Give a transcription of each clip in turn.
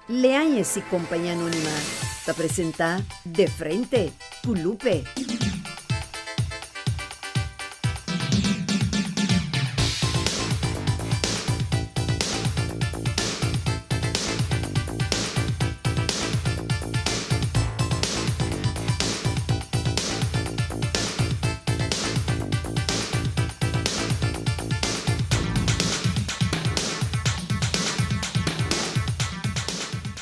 Leañez y Compañía Anónima ta presenta De Frente cu Lupe.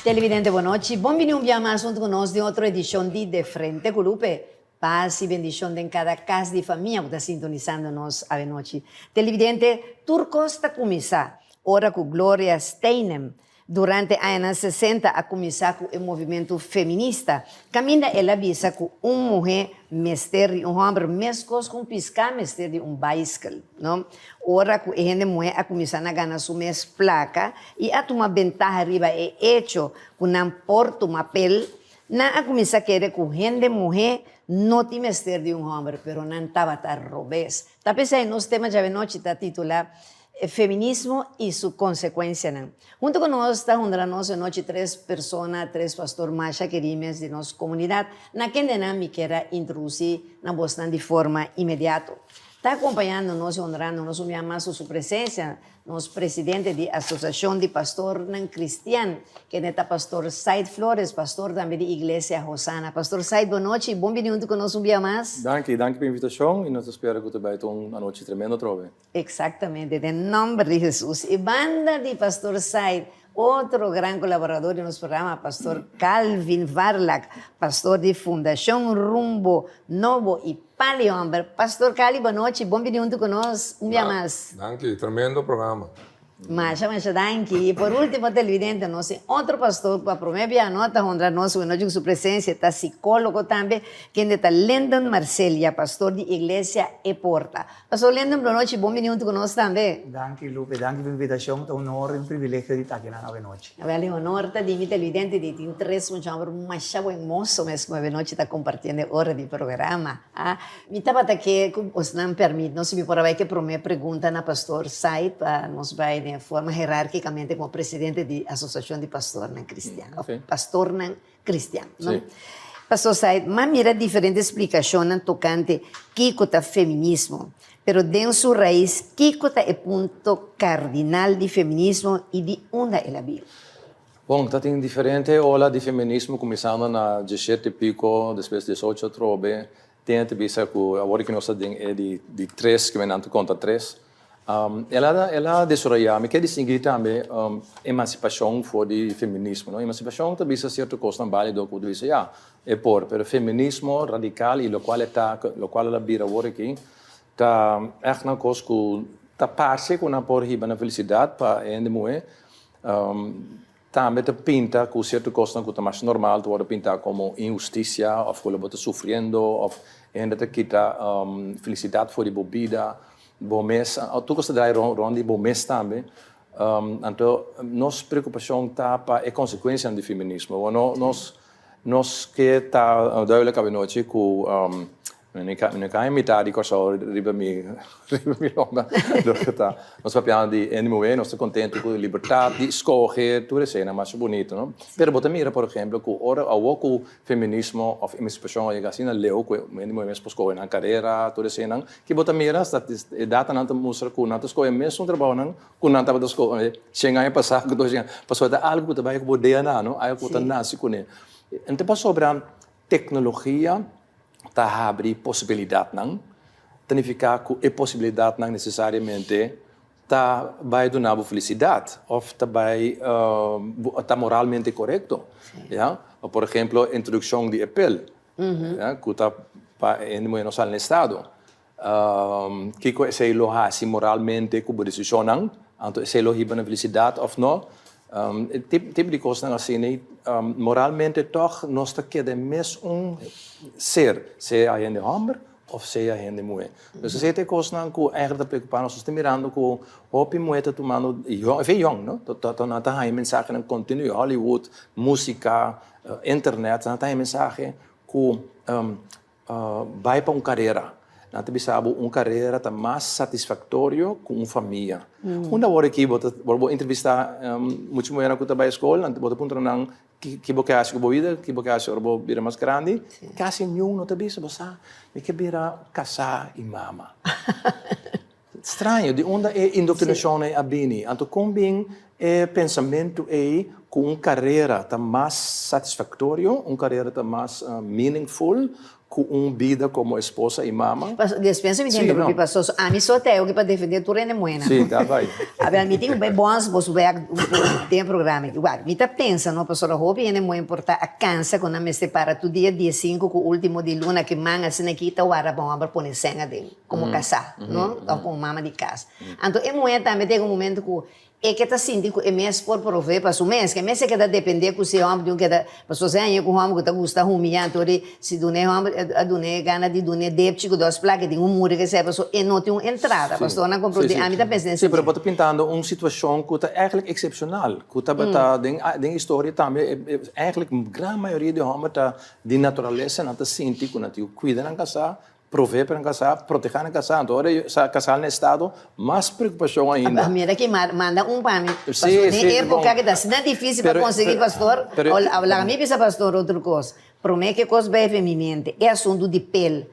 Televidente bon nochi, bon bini un bia mas hunto cu nos den otro edicion di De Frente cu Lupe. Paz y bendicion den cada cas di famia cu ta sintonisando nos avenochi. Televidente, tur cos ta cuminsa ora cu Gloria Steinem Durante añanan sesenta a kuminsá ku e movimentu feminista, kaminda el a bisa ku un muhé mester di un hòmber meskos ku un piská mester di un baiskel, no? Ora ku e hende muhé a kuminsá na gana su mes plaka i a tuma bentaha riba e echo ku nan por tuma pel, nan a kuminsá kere ku hende muhé no tin mester di un hòmber, pero nan tabata robes. Ta p'esei nos tema djawe nochi ta titulá E feminismo y su consecuencianan. Hunto cu nos ta hundra nos e nochi tres persona, tres pastor masha keri mes di nos comunidad, na kendenan mi kier a introduci na bosnan di forma inmediato. Ta acompañando nos y honrando nos un bia mas cu su presencia, nos presidente di Asociacion di Pastornan Cristian, kende ta Pastor Said Flores, pastor tambe di Iglesia Hosana. Pastor Said, bon nochi, bon bini hunto cu nos un bia mas. Danki, danki pa e invitacion y nos ta spera cu ta bay ta un anochi tremendo atrobe. Exactamente, den nomber di Jesus. Y banda di Pastor Said, otro gran colaborador di nos programa, Pastor Calvin Varlack, pastor di Fundacion Rumbo Nobo y Pali Homber. Pastor Cali, bon nochi, bon bini hunto cu nos un bia mas. Danki, tremendo programa. Masha masha danki. Y por ultimo televidente, nos tin otro pastor cu a prome bia no ta honra nos cu anochi cu su presencia, ta psicologo tambe, kende ta Lyndon Marcelia, pastor di Iglesia E Porta. Pastor Lyndon, bon nochi, bon bini hunto cu nos tambe. Danki Lupe, danki pa invitacion, ta un honor y un privilegio di ta akinan awenochi. Awel e honor ta di mi televidente di tin tres mucha homber masha buen mozo mes cu awenochi ta compartiendo e ora di programa. Ah, mi tabata ke ku bosnan permit nos si mi por a bai ke prome pregunta na Pastor Said pa nos bai den forma herarkikamente komo presidente di Asosiashon di Pastornan Kristian òf Pastornan Kristian, no? Pastor Said, m'a mira diferente splikashonnan tokante kiko ta feminismo, pero den su rais kiko ta e punto kardinal di feminismo i di unda el a bin? Bon, ta tin diferente ola di feminismo kuminsando na diesshete piko, despues diesocho atrobe. Tin ta bisa ku awor ku nos ta den e di di tres, ku nan ta konta tres. El a el a desaroyá, mi ke distinguí tambe emansipashon for di feminismo, no. Emansipashon ta bisa sierto kosnan bálido ku ta bisa ya, e por, pero feminismo radikal i lokual e ta, lokual el a bira awor aki, ta ègt nan kos ku ta parse ku nan por hiba na felisidat pa e hende muhé. Tambe ta pinta ku sierto kosnan ku ta mas normal ta wòrdu pintá komo inhustisia òf ku lo bo ta sufriendo òf hende ta kita felisidat for di bo bida, bo mes, tur kos ta drai rònt di bo mes tambe. Anto nos preokupashon ta pa e konsekuensianan di feminismo. Bo nos nos ke ta duidelijk awenochi ku Mi no ka invitá di Kòrsou riba mi riba mi lomba loke ta nos papiando di hende muhé nos ta kontentu ku libertat di skohe tur esei masha bunito no pero bo ta mira por ehemplo ku ora awor ku feminismo òf emansipashon a yega asina leu ku hende muhé mes por skohe nan karera tur eseinan ki bo ta mira e datanan ta mustra ku nan ta skohe mesun trabounan ku nan tabata skohe shen aña pasá ku dos aña pasobra ta algu ku ta bai ku bo DNA no algu ku ta nase kuné enta pasobra teknologia ta habri posibilidatnan, ta nifiká ku e posibilidatnan nesesariamente ta bai duna bo felisidat òf ta bai ta moralmente korekto. Ya. Por ehemplo, introdukshon di e pil, ya, ku ta pa e hende muhé no sali na estado. Kiko esei lo hasi moralmente ku bo desishonnan? Anto esei lo hiba na felisidat òf no? E tipo di kosnan asina moralmente tòg nos ta keda e mesun ser, sea hende hòmber òf sea hende muhé. Dus esei ta e kosnan ku ègentlik ta preokupá nos. Nos ta mirando ku hopi muhé ta tumando, e yòn no, nan ta haña mensahenan kontinu, Hollywood, músika, internet, nan ta haña mensahe ku Bai pa un karera. Nan ta bisa bo un karera ta mas satisfaktorio ku un famia. Unda awor aki bo ta bo entrevistá mucha muhernan ku ta bai skol, nan bo ta puntra nan ki bo ke hasi ku bo bida, ki bo ke hasi ora bo bira mas grandi, kasi niun no ta bisa bo sa mi ke bira kasá i mama. Straño, di unda e indoctrinacion ei a bini? Anto kon bin e pensamentu ei ku un karera ta mas satisfactorio, un karera ta mas meaningful ku un bida komo esposa i mama? Paso, despensa mi ta interrumpi paso, so ami so ta euki pa defende tur hende muhé nan. Sí, ta bai. Abel, mi tin un bai bons boso wek den e programa aki. Wak, mi ta pensa no, pasobra hopi hende muhé por ta a kansa ku nan mester para tur dia die sinku ku ultimo di luna ki man asina ki ta warda pa un hòmber pone sèn aden. Komo kasá, no? Òf komo mama di kas. Anto e muhé tambe ta yega un momento ku e ke ta sinti ku e mes por provee pa su mes, ke mes e keda dependé ku si e hòmber di un keda, pasobra si haña ku un hòmber ku ta gusta humiyá, anto di si duna e hòmber a duna e gana di duna e depchi ku dos plaka e tin un muri kesei, pasobra e no tin un entrada, pastor nan komprondé, ami ta pensa den Sí, pero bo ta pintando un situashon ku ta eigenlijk eksepshonal, ku tabata den den historia tambe, eigenlijk gran mayoria di hòmber ta di naturalesa nan ta sinti ku nan tin ku kuida nan kasá, Provee pa nan kasá, protehá nan kasá. Anto ora sa kasá na estado, mas preokupashon ainda. A mira ki manda un pa mi. Pasobra den epoka ki ta asina difísil pa konsegui pastor, a laga mi bisa pastor otro kos. Promé ke kos bai fen mi mente, e asuntu di pel.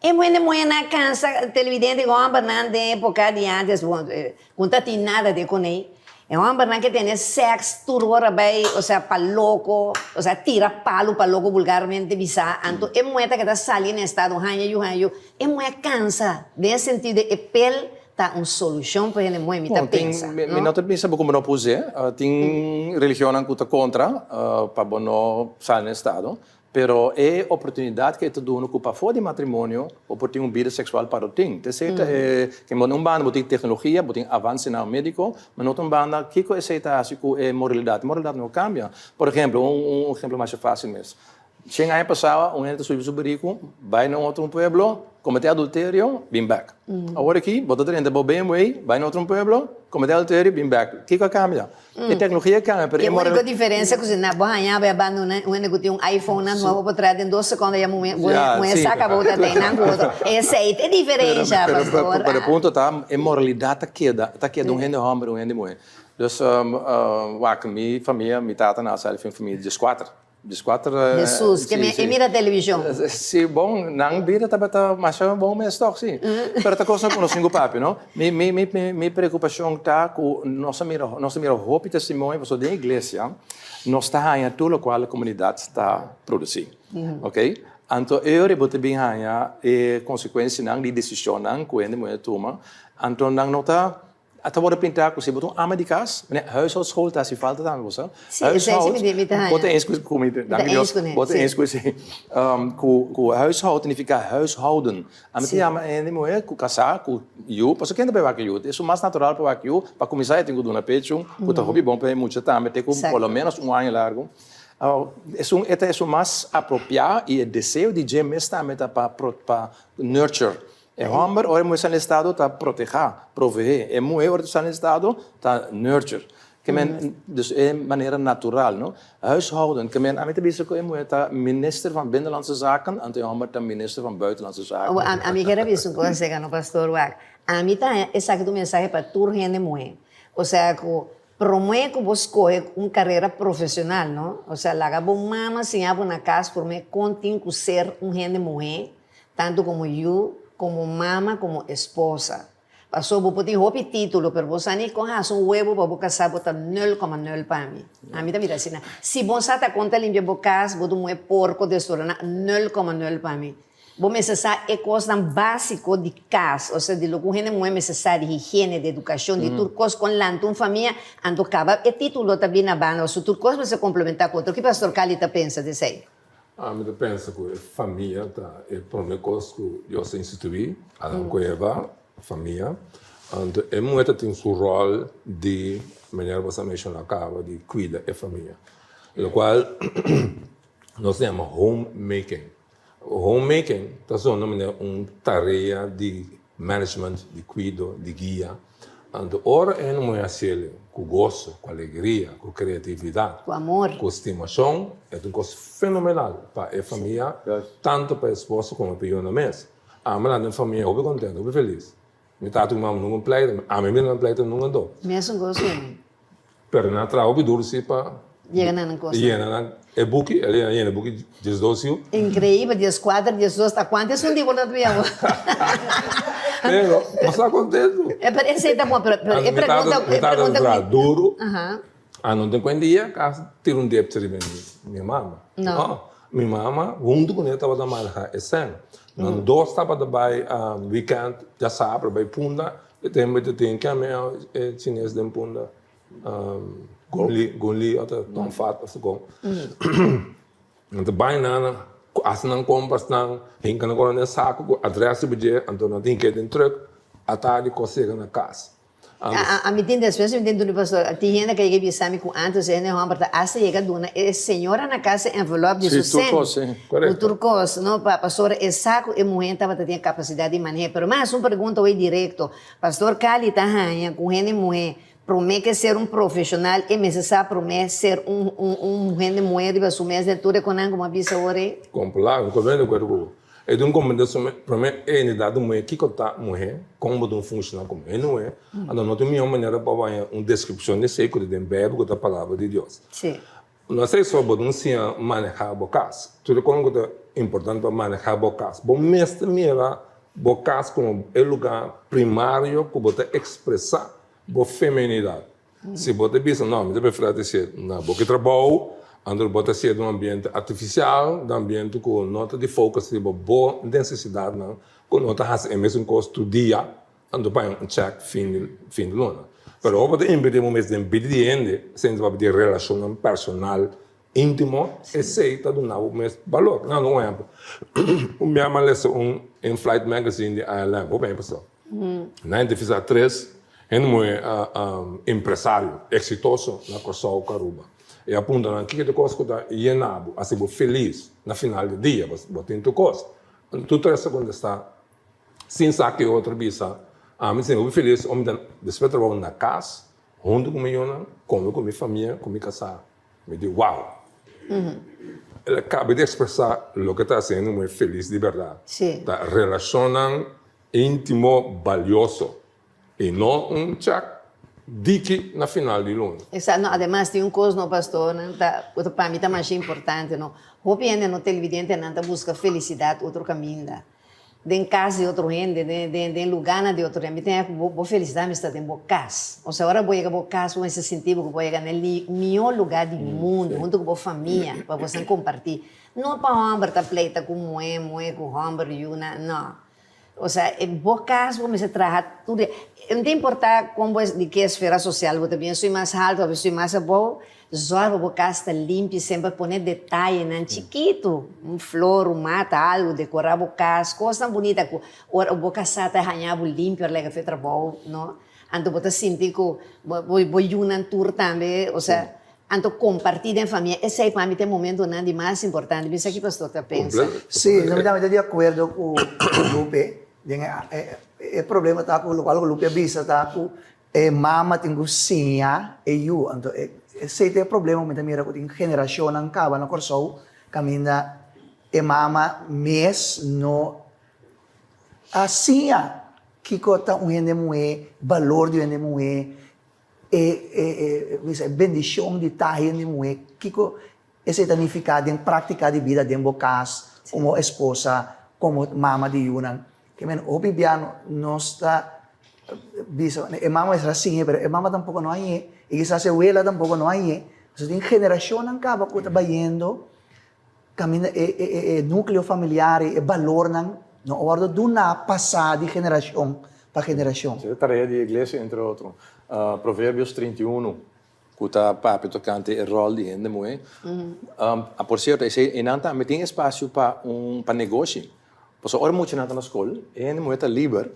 E muhé muhénan a kansa televidente ku hòmbernan den epoka di ántes, bon, ku no ta tin nada de kuné. E hòmbernan ke tene sèks tur ora bai, osea pa loko, osea tira palu pa loko vulgarmente bisá. Anto e muhé ta keda sali na estado haña yu haña yu. E muhé a kansa den e sentido e pel ta un solushon pa hende muhé, mi ta pensa, no? Mi no ta bisa bo ku bo no por us'é. Tin religionnan ku ta kontra pa bo no sali na estado. Pero e oportunidad cu e ta duna cu pafó di matrimonio bo por tin un bida sexual pa rotin. T'esey ta e ke bo na un banda bo tin tecnologia, bo tin avancenan medico, ma na otro un banda kico esey ta haci cu e moralidad? E moralidad no cambia. Por ehemplo, un ehemplo masha facil mes. Cien aña pasado un hende ta subi su burico bay na un otro pueblo, comete adulterio, bin bek. Awor aki bo ta drenta bo BMW, bay na otro pueblo, comete adulterio, bin bek. Kico a cambia? E tecnologia cambia, pero e único diferencia cu si na bo haña bo e abandona un hende cu tin un iPhone nan nuevo por trae den dos secondo ya muhe muhe saca bo ta den nan cu otro. Esey ta e diferencia, pastor. Pero e punto ta e moralidad ta keda, ta keda un hende homber y un hende muhe. Dus wak mi famia, mi tata nace al fin famia di diescuater. Dieskuater. Hesus, ke mi e mira televishon. Si, bon, nan bida tabata masha bon mes tòg, si. Pero ta kosnan ku nos tin ku papia, no? Mi, mi, mi, mi preokupashon ta ku nos a mira, nos a mira hopi testimonio, pasobra den iglesia nos ta haña tur lokual komunidat ta produsí, oke? Anto e ora bo ta bin haña e konsekuensianan di desishonnan ku hende muhé tuma, anto nan no ta A ta worde pintá ku si bo ta un ama di kas, meneer, huishoudschool ta hasi falta tambe, bo sa. Sí, esei si mi mi ta haña. Bo ta eens ku mi, danki Dios, bo ta eens ku esei. Ku ku huishoud ta nifiká huishouden. Ami ta yama e hende muhé ku kasá ku yu, pasobra ken ta bai wak yu? Esun mas natural pa wak yu, pa kuminsá e tin ku duna pechu, ku ta hopi bon pa e mucha tambe te ku por lo ménos un aña largu. Esun e ta esun mas apropiá i e deseo di dje mes tambe ta pa pa nurture. E hòmber ora e muhé sa na estado ta protehá, proveé. E muhé ora ta sa na estado ta nurture. Ke men, dus e manera natural, no? Huishouden, ke men, ami ta bisa ku e muhé ta minister van Binnenlandse Zaken, anto e hòmber ta minister van Buitenlandse Zaken. Awor, ami kier a bisa un kos aserka no, pastor, wak. Ami ta haña esaki ta un mensahe pa tur hende muhé. Osea ku promé ku bo skohe un karera profesional, no? Osea laga bo mama siña bo na kas promé kon tin ku ser un hende muhé, Tantu komo yu, komo mama, komo esposa. Paso bo por tin hopi título, pero bo sa ni kon hasi un huevo pa bo kasá, bo ta nul koma nul pa mi. Ami ta mira asina. Si bo sa ta kon ta limpia bo kas, bo ta muhe porko destorná, nul koma nul pa mi. Bo mester sa e kosnan básiko di kas, osea di loke un hende muhe mester sa di higiene, di edukashon, di tur kos kon lanta un famia, anto kaba e título ta bini na banda, pasobra tur kos mester komplementá ku otro. Ki pastor Cali ta pensa di esei? Ami ta pensa ku e famia ta e promé kos ku Dios a instituí, Adam ku Eva, famia. Anto e muhé ta tin su ròl di, manera bo sa menshoná kaba, di kuida e famia. Lokual nos ta yama homemaking. Homemaking ta zona manera un tarea di management, di kuido, di guia. Anto ora e hende muhé hasiel ku goso, ku alegria, ku kreatividat, Ku amor. ku stimashon, e ta un kos fenomenal pa e famia, tantu pa e esposo komo pa e yunan mes. Ami nan den famia hopi contento, hopi feliz. Mi tata cu mi mama nunca pleita, ami mi nan pleita nunca anto. Mesun cos cu mi. Pero nan a traha hopi duro si pa. Yega na nan cos. Yena nan e buki, el a yena e buki diesdos yu. Increibel, diescuater, diesdos, ta cuanto esun di bo ta tuya bo? Pero, bo sa contento. E pero esey ta bon, pero pero e pregunta, Mi tata ta traha duro. A no tin kuen dia kas tira un depchi riba mi mama. No. Mi mama huntu kuné tabata maneha e sèn. Nan dos tabata bai weekend djasabra bai Punda. E tempu ta tin keme e chines den Punda? Gonli, Gonli òf ta Ton Fat òf kon. Nan ta bai nan hasi nan komprasnan, hinka nan kos den saku ku adrès riba dje, anto nan ta hink'é den trùk atardi kos yega na kas. A mi tin despues mi tin duna pastor tin hende ka yega bisa mi ku antes e hende homber ta hasta yega duna e señora na kas e envelop di su sen ku tur kos no pa pastor e sa ku e muher tabata tin e kapasidat di maneha pero mi hasi un pregunta hoy direkto pastor Cali ta haña ku hende muher prome ke ser un profeshonal e mester sa prome ser un un hende muher riba su mes den tur e konan ku mi a bisa awor ei? Kompla mi komprende di akuerdo ku bo. E dun komprende su prome e identidat di muhé, kiko ta muhé, kon bo dun funshoná komo hende muhé. Anto no tin mihó manera pa haña un deskripshon di esei ku ta den Beibel ku ta Palabra di Dios. No esei so, bo dun siña manehá bo kas. Tur e kon ku ta importante pa manehá bo kas. Bo mester mira bo kas komo e lugá primario ku bo ta ekspresá bo feminidat. Si bo ta bisa, no, mi ta preferá di ser na bo ki trabou, anto bo ta ser den un ambiente artifisial, den un ambiente ku no ta di focus riba bo nesesidatnan, ku no ta hasi e mesun kos tur dia, anto paña un chèk fin di fin di luna. Pero ora bo ta invertí bo mes den bida di hende, esei ta papia di relashonnan personal íntimo, esei ta duna bo mes balor. Nan un ehèmpel, un bia mi a lesa un in-flight magazine di ILM, hopi aña pasá. Nan entrevistá tres hende muhé empresario eksitoso na Kòrsou ku Aruba. E a puntra nan kiko ta e kos ku ta yena bo, hasi bo felis na final di dia, bo tin tur kos. Tur tres a kontestá sin sa ke otro a bisa, Ami ta sinti hopi felis ora mi ta despues trabou na kas huntu ku mi yunan, kome ku mi famia, ku mi kasá. Mi di, Wow! El a kaba di ekspresá loke ta hasi hende muhé felis di bèrdat. Ta relashonnan íntimo balioso i no un chèk diki na final di luna. Exacto, no, ademas tin un cos no pastor, nan ta, cu ta pa mi ta masha importante no, hopi hende no televidentenan ta busca felicidad otro caminda, den cas di otro hende, den den den lugarnan di otro hende, mi tin cu bo bo felicidad mester ta den bo cas, osea ora bo yega bo cas bo mester sinti bo cu bo yega na e mihor lugar di mundo hunto cu bo famia pa boso comparti, no pa homber ta pleita cu muhe, muhe cu homber, yuna, no. Osea, e bo cas bo mester traha tur dia. No ta importa con bo di ke esfera social bo ta bien, sui mas halto of sui mas abou, zorg pa bo cas ta limpi semper, pone detayenan chikitu, un flor, un mata, algo, decora bo cas, cosnan bunita cu ora bo casa ta haña bo limpi ora lega fe trabou, no? Anto bo ta sinti cu bo yunan tur tambe, osea, Anto comparti den famia, esey pa mi ta e momentonan di mas importante. Bisa ki pastor ta pensa. Sí, no mi tambe ta di acuerdo cu Lupe. Den e problema ta cu locual cu Lupe a bisa ta cu e mama tin cu siña e yu. Anto esey ta e problema cu mi ta mira cu tin generacionnan caba na Corsou caminda e mama mes no a siña kico ta un hende muhe, balor di un hende muhe, E bisa e bendishon di ta hende muhé, kiko esei ta nifiká den práktika di bida den bo kas, komo esposa, komo mama di yunan? Ke men hopi bia nos ta bisa e mama mester a siñ'é, pero e mama tampoko no a hañ'é, i kisas e wela tampoko no a hañ'é. Entonces tin generashonnan kaba ku ta bayendo Kaminda e núkleo familiar i e balornan no a wòrdu duná pasá di generashon pa generashon. Esei ta tarea di iglesia, entre otro. Proverbios 31, ku ta papia tokante e ròl di hende muhé. Por sierto, esei einan tambe tin espasio pa un pa negoshi. Pasobra ora muchanan ta na skol, e hende muhé ta liber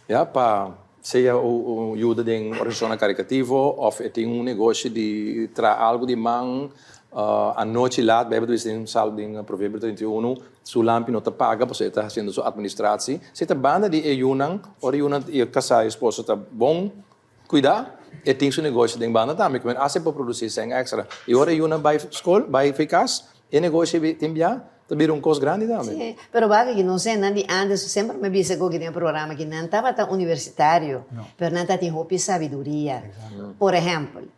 Ya, pa sea un yuda den organisashonnan karikativo òf e tin un negoshi di traha algu di man anochi lat, Beibel ta bisa den Salmo den Proverbio 31, su lampi no ta paga pasobra e ta hasiendo su atministratie. Si ta banda di e yunan, ora e yunan i e kasá i esposo ta bon kuidá, e tin su negoshi den banda tambe, ku men hasi por produsí sèn èkstra. I ora e yunan bai skol, bai fi kas, e negoshi tin bia. Ta bira un kos grandi tambe. Sí, pero wak aki nos hendenan di antes semper mi bisa ku den e programa aki nan tabata universitario, pero nan tatin hopi sabiduria. Por ehèmpel,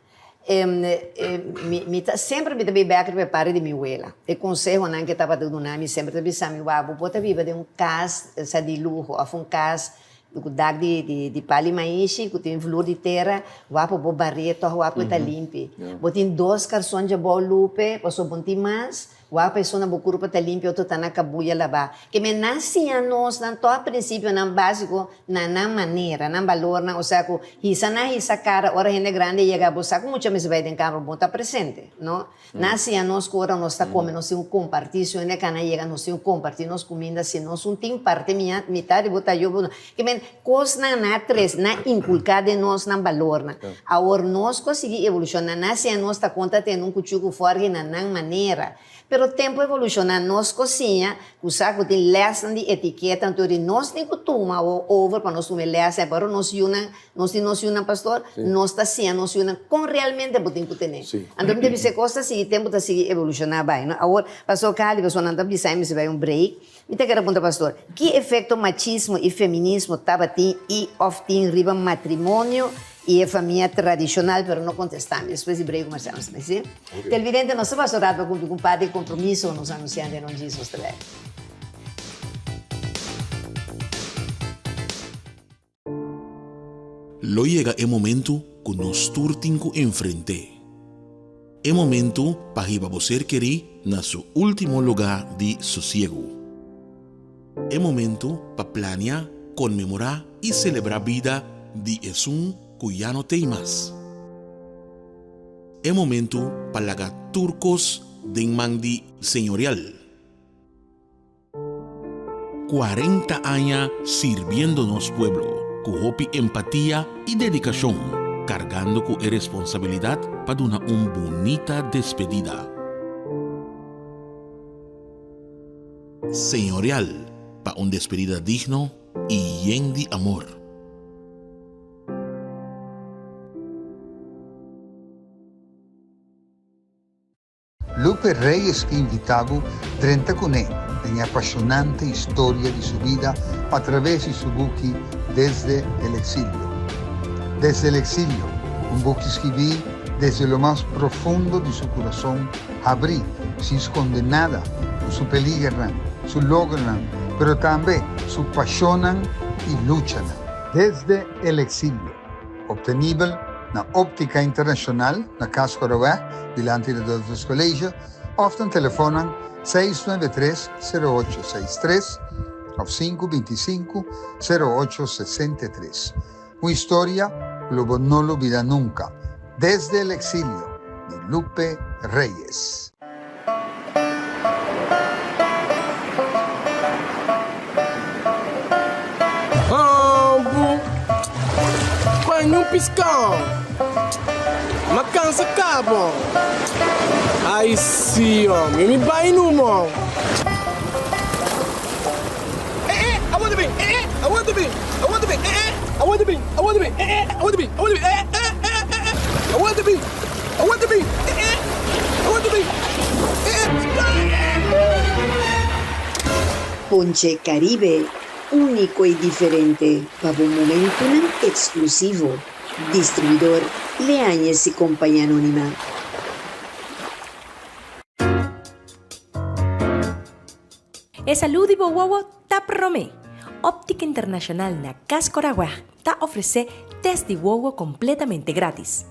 mi ta semper mi ta bin bèk riba e parti di mi wela. E konsehonan ke tabata duna mi semper ta bisa mi, wak bo por ta biba den un kas sa di luho òf un kas Ku dak di di pali maishi ku tin vloer di tera, wak bo bar'é tòg wak ku e ta limpi. Bo tin dos karson djabou lupe, pasobra bo no tin mas, wak pa esun na bo kurpa ta limpi otro ta na kabuya labá. Ke men nan siña nos nan tòg prinsipionan básiko na nan manera, nan balornan, osea ku hisa nan hisa kara ora hende grandi yega, bo sa ku mucha mester bai den kamber, bo ta presente, no? Nan siña nos ku ora nos ta kome nos tin ku kompartí, si un hende kana yega nos tin ku kompartí nos kuminda, si nos un tin parti mitad di bo ta yo bo no. Ke men kosnan nan a trese, nan a inkulká den nos nan balornan. Awor nos ku a sigui evolushoná, nan a siña nos ta kon ta tene un kuchú ku fòrki na nan manera. Pero tempu evolushoná nos ku siña ku sa ku tin lèsnan di etiketa anto di nos tin ku tuma awor over pa nos tuma e lèsnan, pero nos yunan Nos tin nos yunan, pastor, nos ta siña nos yunan kon realmente bo tin ku tene. Anto mi ta bisa e kos ta sigui, tempu ta sigui evolushoná bai, no? Awor, pastor Cali, pasobra nan ta bisa mi mester bai un break, mi ta kere puntra pastor, ki efekto machismo i feminismo tabatin i òf tin riba matrimonio i e famia tradishonal? Pero no kontestá mi, despues di break komersá nos ta bai, si? Televidente, nos ta pasa un rato pa kumpli ku un par di kompromiso nos anunsiante Ron Jesus ta bai. Lo yega e momentu ku nos tur tin ku enfrent'é. E momentu pa hiba bo ser kerí na su último lugá di sosiegu. E momentu pa plania, konmemorá i selebrá bida di esun ku ya no t'ei mas. E momentu pa laga tur kos den man di Señorial. 40 aña sirbiendo nos pueblo ku hopi empatia i dedikashon, kargando ku e responsabilidat pa duna un bunita despedida. Señorial pa un despedida digno i yen di amor. Lupe Reyes ke invitá bo drenta kuné den e apashonante historia di su bida a traves di su buki Desde el exilio. Desde el exilio, un buki skibí desde lo mas profundo di su kurason habrí, sin skonde nada, ku su peligernan, su logronan, pero tambe su pashonnan i luchanan. Desde el exilio. Obtenibel na Optica Internacional na Cas Coroweg, dilanti di Adultus College, of na telefonnan 693 0863 of 525 0863. Un historia cu lo bo no lubida nunca. Desde el exilio, di Lupe Reyes. Algu pa un piskon Ma kansa kabo Ai si omi mi bai numo. Ponche Caribe, úniko i diferente pa bo momentunan eksklusivo. Distribuidor Leañez y Compañía Anónima. E salú di bo wowo ta promé! Óptica Internacional na Cas Coragüej ta ofresé test di wowo kompletamente grátis.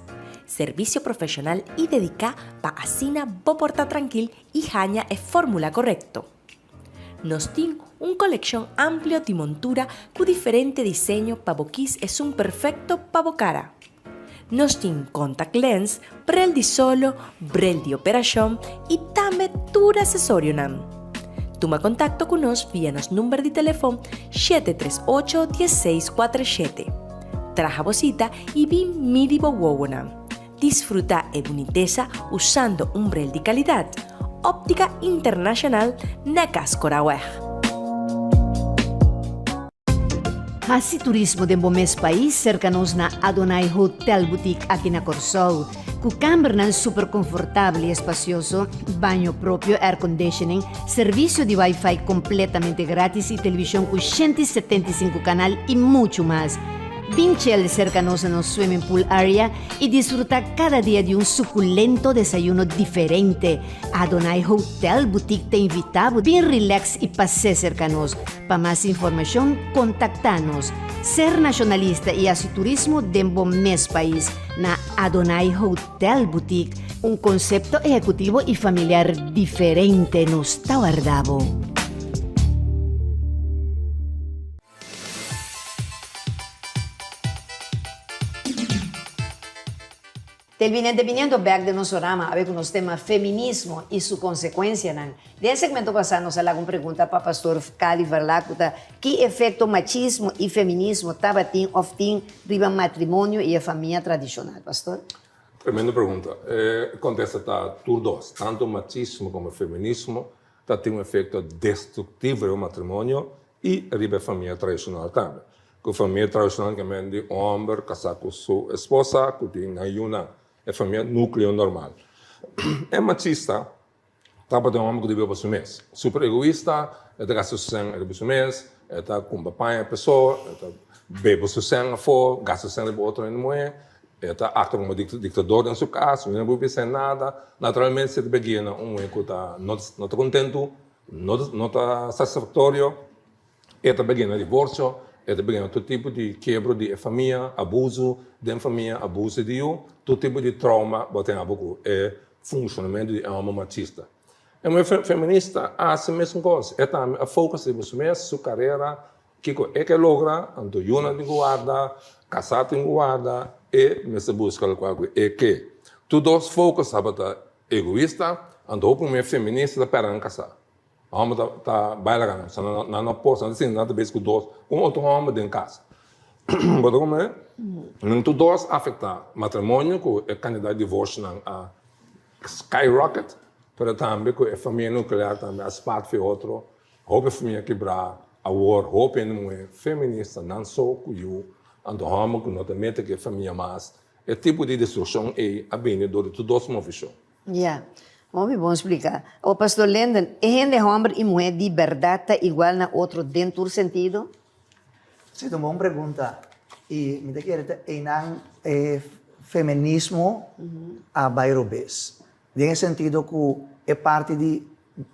Servisio profeshonal i dediká pa asina bo por ta trankil i haña e fórmula korekto. Nos tin un kolekshon amplio di montura ku diferente diseño pa bo kis esun perfekto pa bo kara. Nos tin contact lens, bril di solo, bril di operashon i tambe tur asesorionan. Tuma kontakto ku nos via nos number di telefon 738 1647. Traha bo sita i bin midi bo wowonan. Disfruta e bunitesa usando un bril di kalidat. Optica Internacional na Cas Coraweg. Hasi turismo den bo mes pais serka nos na Adonai Hotel Boutique aki na Kòrsou. Ku kambernan super konfortabel i espacioso, baño propio, air conditioning, servisio di wifi kompletamente gratis i televishon ku 175 kanal i muchu mas. Bin chel serka nos na nos swimming pool area i disfrutá kada dia di un sukulento desayuno diferente. Adonai Hotel Boutique ta invitá bo bin relax i pas'é serka nos. Pa mas informashon kontaktá nos. Ser nashonalista i hasi turismo den bo mes pais na Adonai Hotel Boutique, un konsepto ehekutivo i familiar diferente nos ta warda bo. Telvidente biniendo bek den nos programa awe ku nos tema Feminismo i su konsekuensianan. Den e segmento pasá nos a laga un pregunta pa Pastor Cali Verlac ku ta ki efekto machismo i feminismo tabatin òf tin riba matrimonio i e famia tradishonal? Pastor? Tremendo pregunta. E kontesta ta tur dos. Tantu machismo komo feminismo ta tin un efekto destruktivo riba matrimonio i riba e famia tradishonal tambe. Ku famia tradishonal ke men di un hòmber kasá ku su esposa ku tin nan yunan, e famia núkleo normal. E machista tabata un hòmber ku ta biba pa su mes, super egoista, e ta gasta su sèn riba su mes, e ta kumpra paña pa so, e ta bebe su sèn afó, gasta su sèn riba otro hende muhé, e ta aktua komo diktador den su kas, no por bisa nada. Naturalmente si e ta begin na un muhé ku ta no ta kontentu, no ta satisfaktorio. E ta begin na divorcio, e ta begin na tur tipo di kebro di e famia, abuso den famia, abuso di yu, tur tipo di trauma bo tin abo ku e funshonamentu di e hòmber machista. E muhé feminista a hasi mesun kos, e tambe a focus riba su mes, su karera, kiko e ke logra, anto yunan tin ku warda, kasá tin ku warda, e mester buska lokual ku e ke. Tur dos focus tabata egoista, anto hopi muhé feminista ta pèrdè nan kasá. Hòmber ta ta bai laga nan, pasobra nan no por, nan ta sinti nan ta bes ku dos, ku un otro hòmber den kas. Bo ta komprende? Nan tur dos a afektá matrimonio ku e kantidat di divorsionan a skyrocket, pero tambe ku e famia nuklear tambe a spat fi otro, hopi famia kibrá, awor hopi hende muhé feminista nan so ku yu, anto hòmber ku no ta mete ku e famia mas, e tipo di destrukshon ei a bini dor di tur dos movishon. Ya. Hopi bon spliká. O Pastor Lenden, e hende hòmber i muhé di bèrdat ta igual na otro den tur sentido? Sí, ta un bon pregunta. I mi ta kere ta einan e feminismo a bai robes. Den e sentido ku e parti di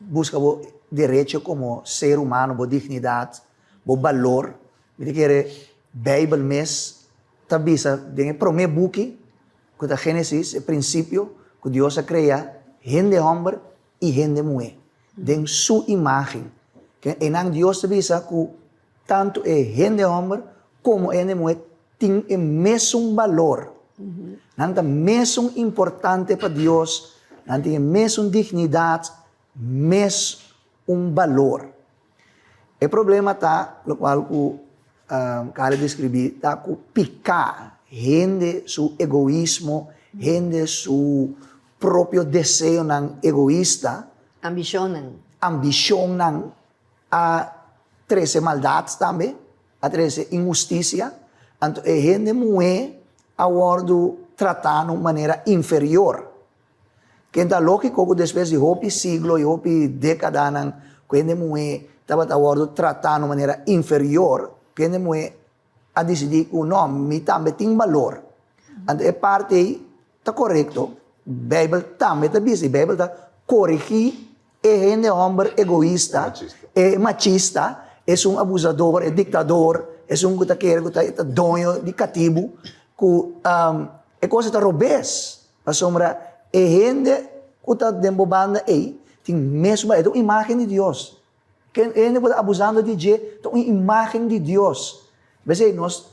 buska bo derecho komo ser humano, bo dignidat, bo balor, mi ta kere Beibel mes ta bisa den e promé buki ku ta Génesis, e prinsipio ku Dios a krea hende hòmber i hende muhé den su imágen. Einan Dios ta bisa ku tantu e hende hòmber komo e hende muhé tin e mesun balor. Nan ta mesun importante pa Dios, nan tin e mesun dignidat, mes un balor. E problema ta, lokual ku Kale deskribí, ta ku piká, hende su egoismo, hende su propio deseonan egoista, Ambishonnan. ambishonnan a trese maldat tambe, a trese inhustisia, anto e hende muhé a wòrdu tratá na un manera inferior. Ken ta lógiko ku despues di hopi siglo i hopi dékadanan ku hende muhé tabata wòrdu tratá na un manera inferior, ku hende muhé a disidí ku no, mi tambe tin balor. Anto e parti ei ta korekto. Beibel tambe ta bisa i Beibel ta korigí e hende hòmber egoista, e machista, esun abusador, e diktador, esun ku ta kere ku ta doño di katibu, ku e kos ei ta robes. Pasobra e hende ku ta den bo banda ei tin mesun balor, e ta un imágen di Dios. Ken e hende ku ta abusando di dje ta un imágen di Dios. P'esei nos,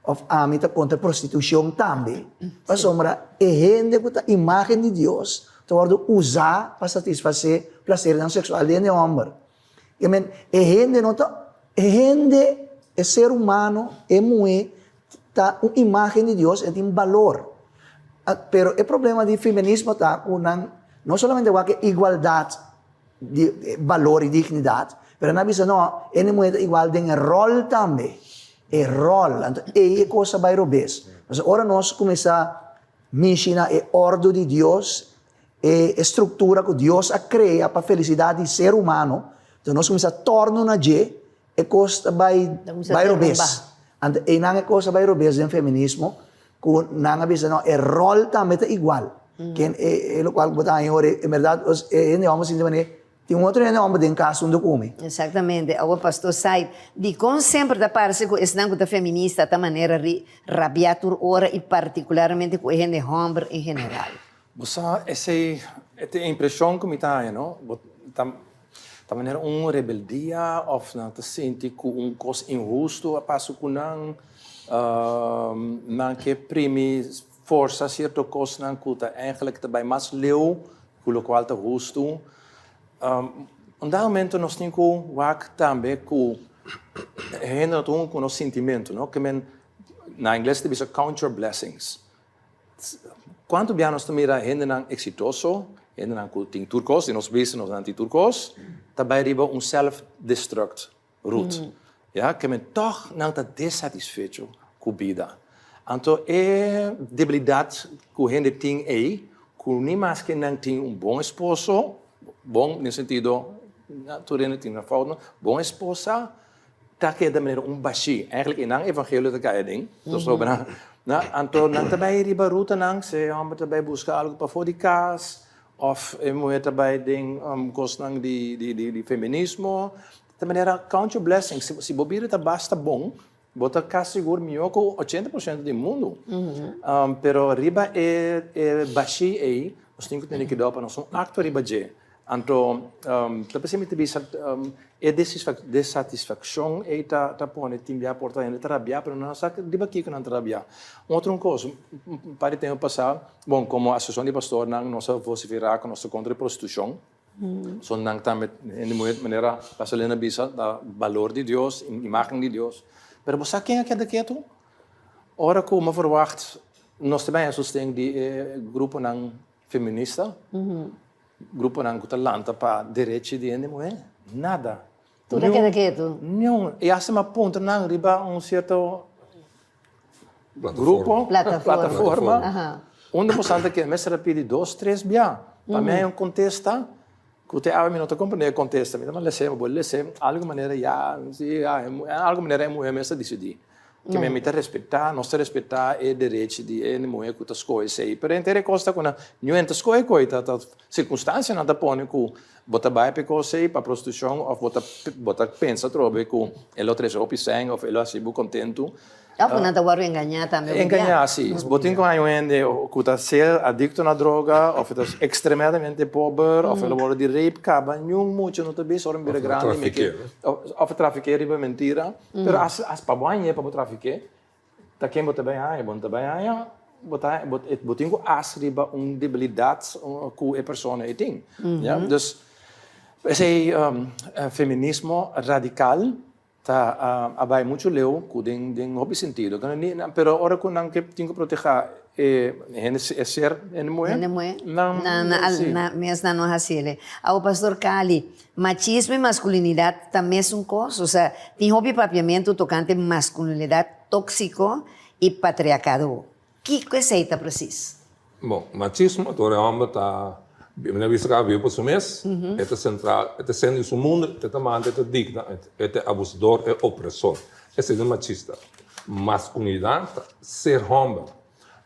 òf ami ta kontra prostitushon tambe, pasobra e hende ku ta imágen di Dios ta wòrdu usá pa satisfasé plasernan seksual di hende hòmber. I men, e hende no ta, e hende, e ser humano, e muhé, ta un imágen di Dios, e tin balor. Pero e problema di feminismo ta ku nan no solamente wak e igualdat di balor i dignidat, pero nan a bisa no, hende muhé ta igual den e ròl tambe, e ròl. Anto ei e kos a bai robes. Pasobra ora nos kuminsá. mishi na e òrdu di Dios, e struktura ku Dios a krea pa felisidat di ser humano, enton nos kuminsá tòrnu na dje, e kos ta bai bai robes. Anto einan e kos a bai robes den feminismo, ku nan a bisa no, e ròl tambe ta igual. Ken e lokual ku bo ta haña ora, en bèrdat e hende hòmber sinti manera Tin un otro hende homber den cas hunto cu mi. Exactamente. Awor Pastor Said, dicon semper ta parce cu esnan cu ta feminista ta manera ri rabia tur ora y particularmente cu e hende homber en general? Bo sa, esey e ta e impresion cu mi ta haña, no? Bo ta ta manera un rebeldia of nan ta sinti cu un cos inhusto a pasa cu nan, nan ke primi forsa cierto cosnan cu ta eigenlijk ta bay mas leu Ku lokual ta hustu. Un dado momento nos tin ku wak tambe ku hende no ta hunga ku nos sintimentu, no? Ke men, na ingles ta bisa count your blessings. Kuantu bia nos ta mira hendenan eksitoso, hendenan ku tin tur kos, di nos bista nos nan tin tur kos, ta bai riba un self-destruct route. Ya, ke men tòg nan ta desatisfecho ku bida. Anto e debilidat ku hende tin ei, ku ni maske nan tin un bon esposo, bon den sentido, tur hende tin nan fout, no, bon esposa, ta keda manera un bashí. Eigenlijk e nan evangelio ta kai aden, pasobra nan, anto nan ta bai riba rutanan, si e hòmber ta bai buska algu pafó di kas, òf e muhé ta bai den kosnan di feminismo, Ta manera count your blessings, si bo bida ta basta bon, bo ta kasi sigur mihó ku 80% di mundu. Pero riba e bashí ei, nos tin ku tene kuidou pa nos no aktua riba dje. Anto, ta p'esei mi ta bisa e desatisfakshon ei ta pone tin bia por ta hende ta rabiá, pero nan no sa riba kiko nan ta rabiá. Un otro kos, un par di tempu pasá, bon, komo asosiashon di pastornan nos a vosiferá ku nos ta kontra di prostitushon. So nan tambe hende muher manera Pastor Lena bisa ta balor di Dios, imagen di Dios. Pero bo sa ken a keda ketu? Ora ku mi a verwacht nos ta bin haña sosten di e gruponan feminista, gruponan ku ta lanta pa derechi di hende muher, nada. Tur a keda ketu? Niun. I asta mi a puntra nan riba un sierto Grupo, plataforma, unda boso ta kere mester a pidi dos, tres bia pa mi haña un kontesta ku te awe mi no ta komprende e kontesta. Mi ta manda les'é, mi bo les'é algu manera ya, si ya, algu manera e muhé mes ta disidí. Ke mi ta respetá, nos ta respetá e derechi di e muhé ku ta skohe esei. Pero henter e kos ta ku nan niun ta skohe koe, ta sirkunstansianan ta pone ku Bo ta bai pa e kos ei, pa prostitushon, òf bo ta bo ta pensa atrobe ku e lo trese hopi sèn òf e lo hasi bo kontentu. Òf ku nan ta wòrdu engañá tambe hopi bia. Engañá, si. Bo tin ku haña un hende ku ta ser adikto na droga òf e ta ekstremadamente pober òf e lo wòrdu di rape kaba, niun mucha no ta bisa ora mi bira grandi mi ke òf a trafiké riba mentira. Pero as as pa bo hañ'é pa bo trafiké, Ta ken bo ta bai haña? Bo no ta bai haña, bo ta bo bo tin ku as riba un debilidat ku e persona ei tin. Ya, dus esei feminismo radikal ta a bai muchu leu ku den den hopi sentido. Pero ora ku nan ke tin ku protehá e hende e ser hende muhé, Hende muhé, nan nan nan si. nan mes nan no hasiel. Awo Pastor Cali, machismo i maskulinidat ta mesun kos? Osea, tin hopi papiamentu tokante maskulinidat tóksiko i patriarkado. Kiko esei ta presis? Bon, machismo ta ora e hòmber ta, mi a bisa kaba biba pa su mes, e ta sentral, e ta sentro di su mundu, e ta manda, e ta dikta, e ta e abusador, e opresor. Esei ta machista. Maskulinidat ta ser hòmber.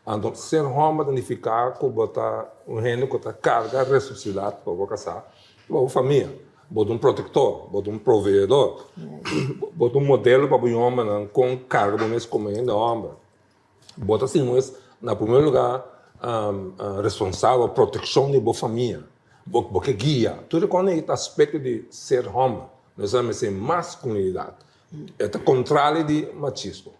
Anto ser hòmber ta nifiká ku bo ta un hende ku ta karga responsabilidat pa bo kasá i pa bo famia. Bo ta un protektor, bo ta un proveedor, bo ta un modelo pa bo yòmbernan kon karga bo mes komo hende hòmber. Bo ta sinti bo mes na primer lugá responsabel pa protekshon di bo famia. Bo ke guia. Tur e kos ei ta aspekto di ser hòmber. Nos a mester maskulinidat. E ta kontrali di machismo.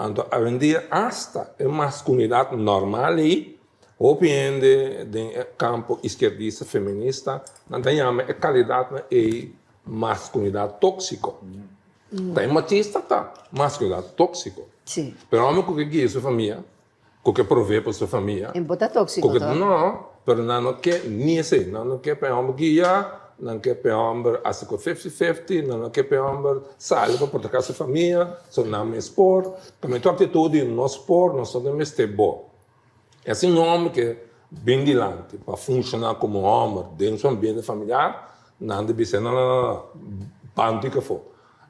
Anto awendia asta e maskulinidat normal ei, hopi hende den e kampo iskierdista, feminista, nan ta yama e kalidatnan ei maskulinidat tóksiko. Ta e machista ta maskulinidat tóksiko. Pero hòmber ku ke guia su famia, Ku ke provee pa su famia. E bo ta tóksiko tòg? No, pero nan no ke ni esei. Nan no ke pa e hòmber guia, nan ke pa e hòmber hasi ku fifty fifty, nan no ke pa e hòmber sali pa proteha su famia, so nan mes por. Tambe tur aktitut di nos por, nos no ta mester bo. E asina un hòmber ke bin dilanti pa funshoná komo hòmber den su ambiente familiar, nan ta bisa, no, no, no, no, ban tika afó.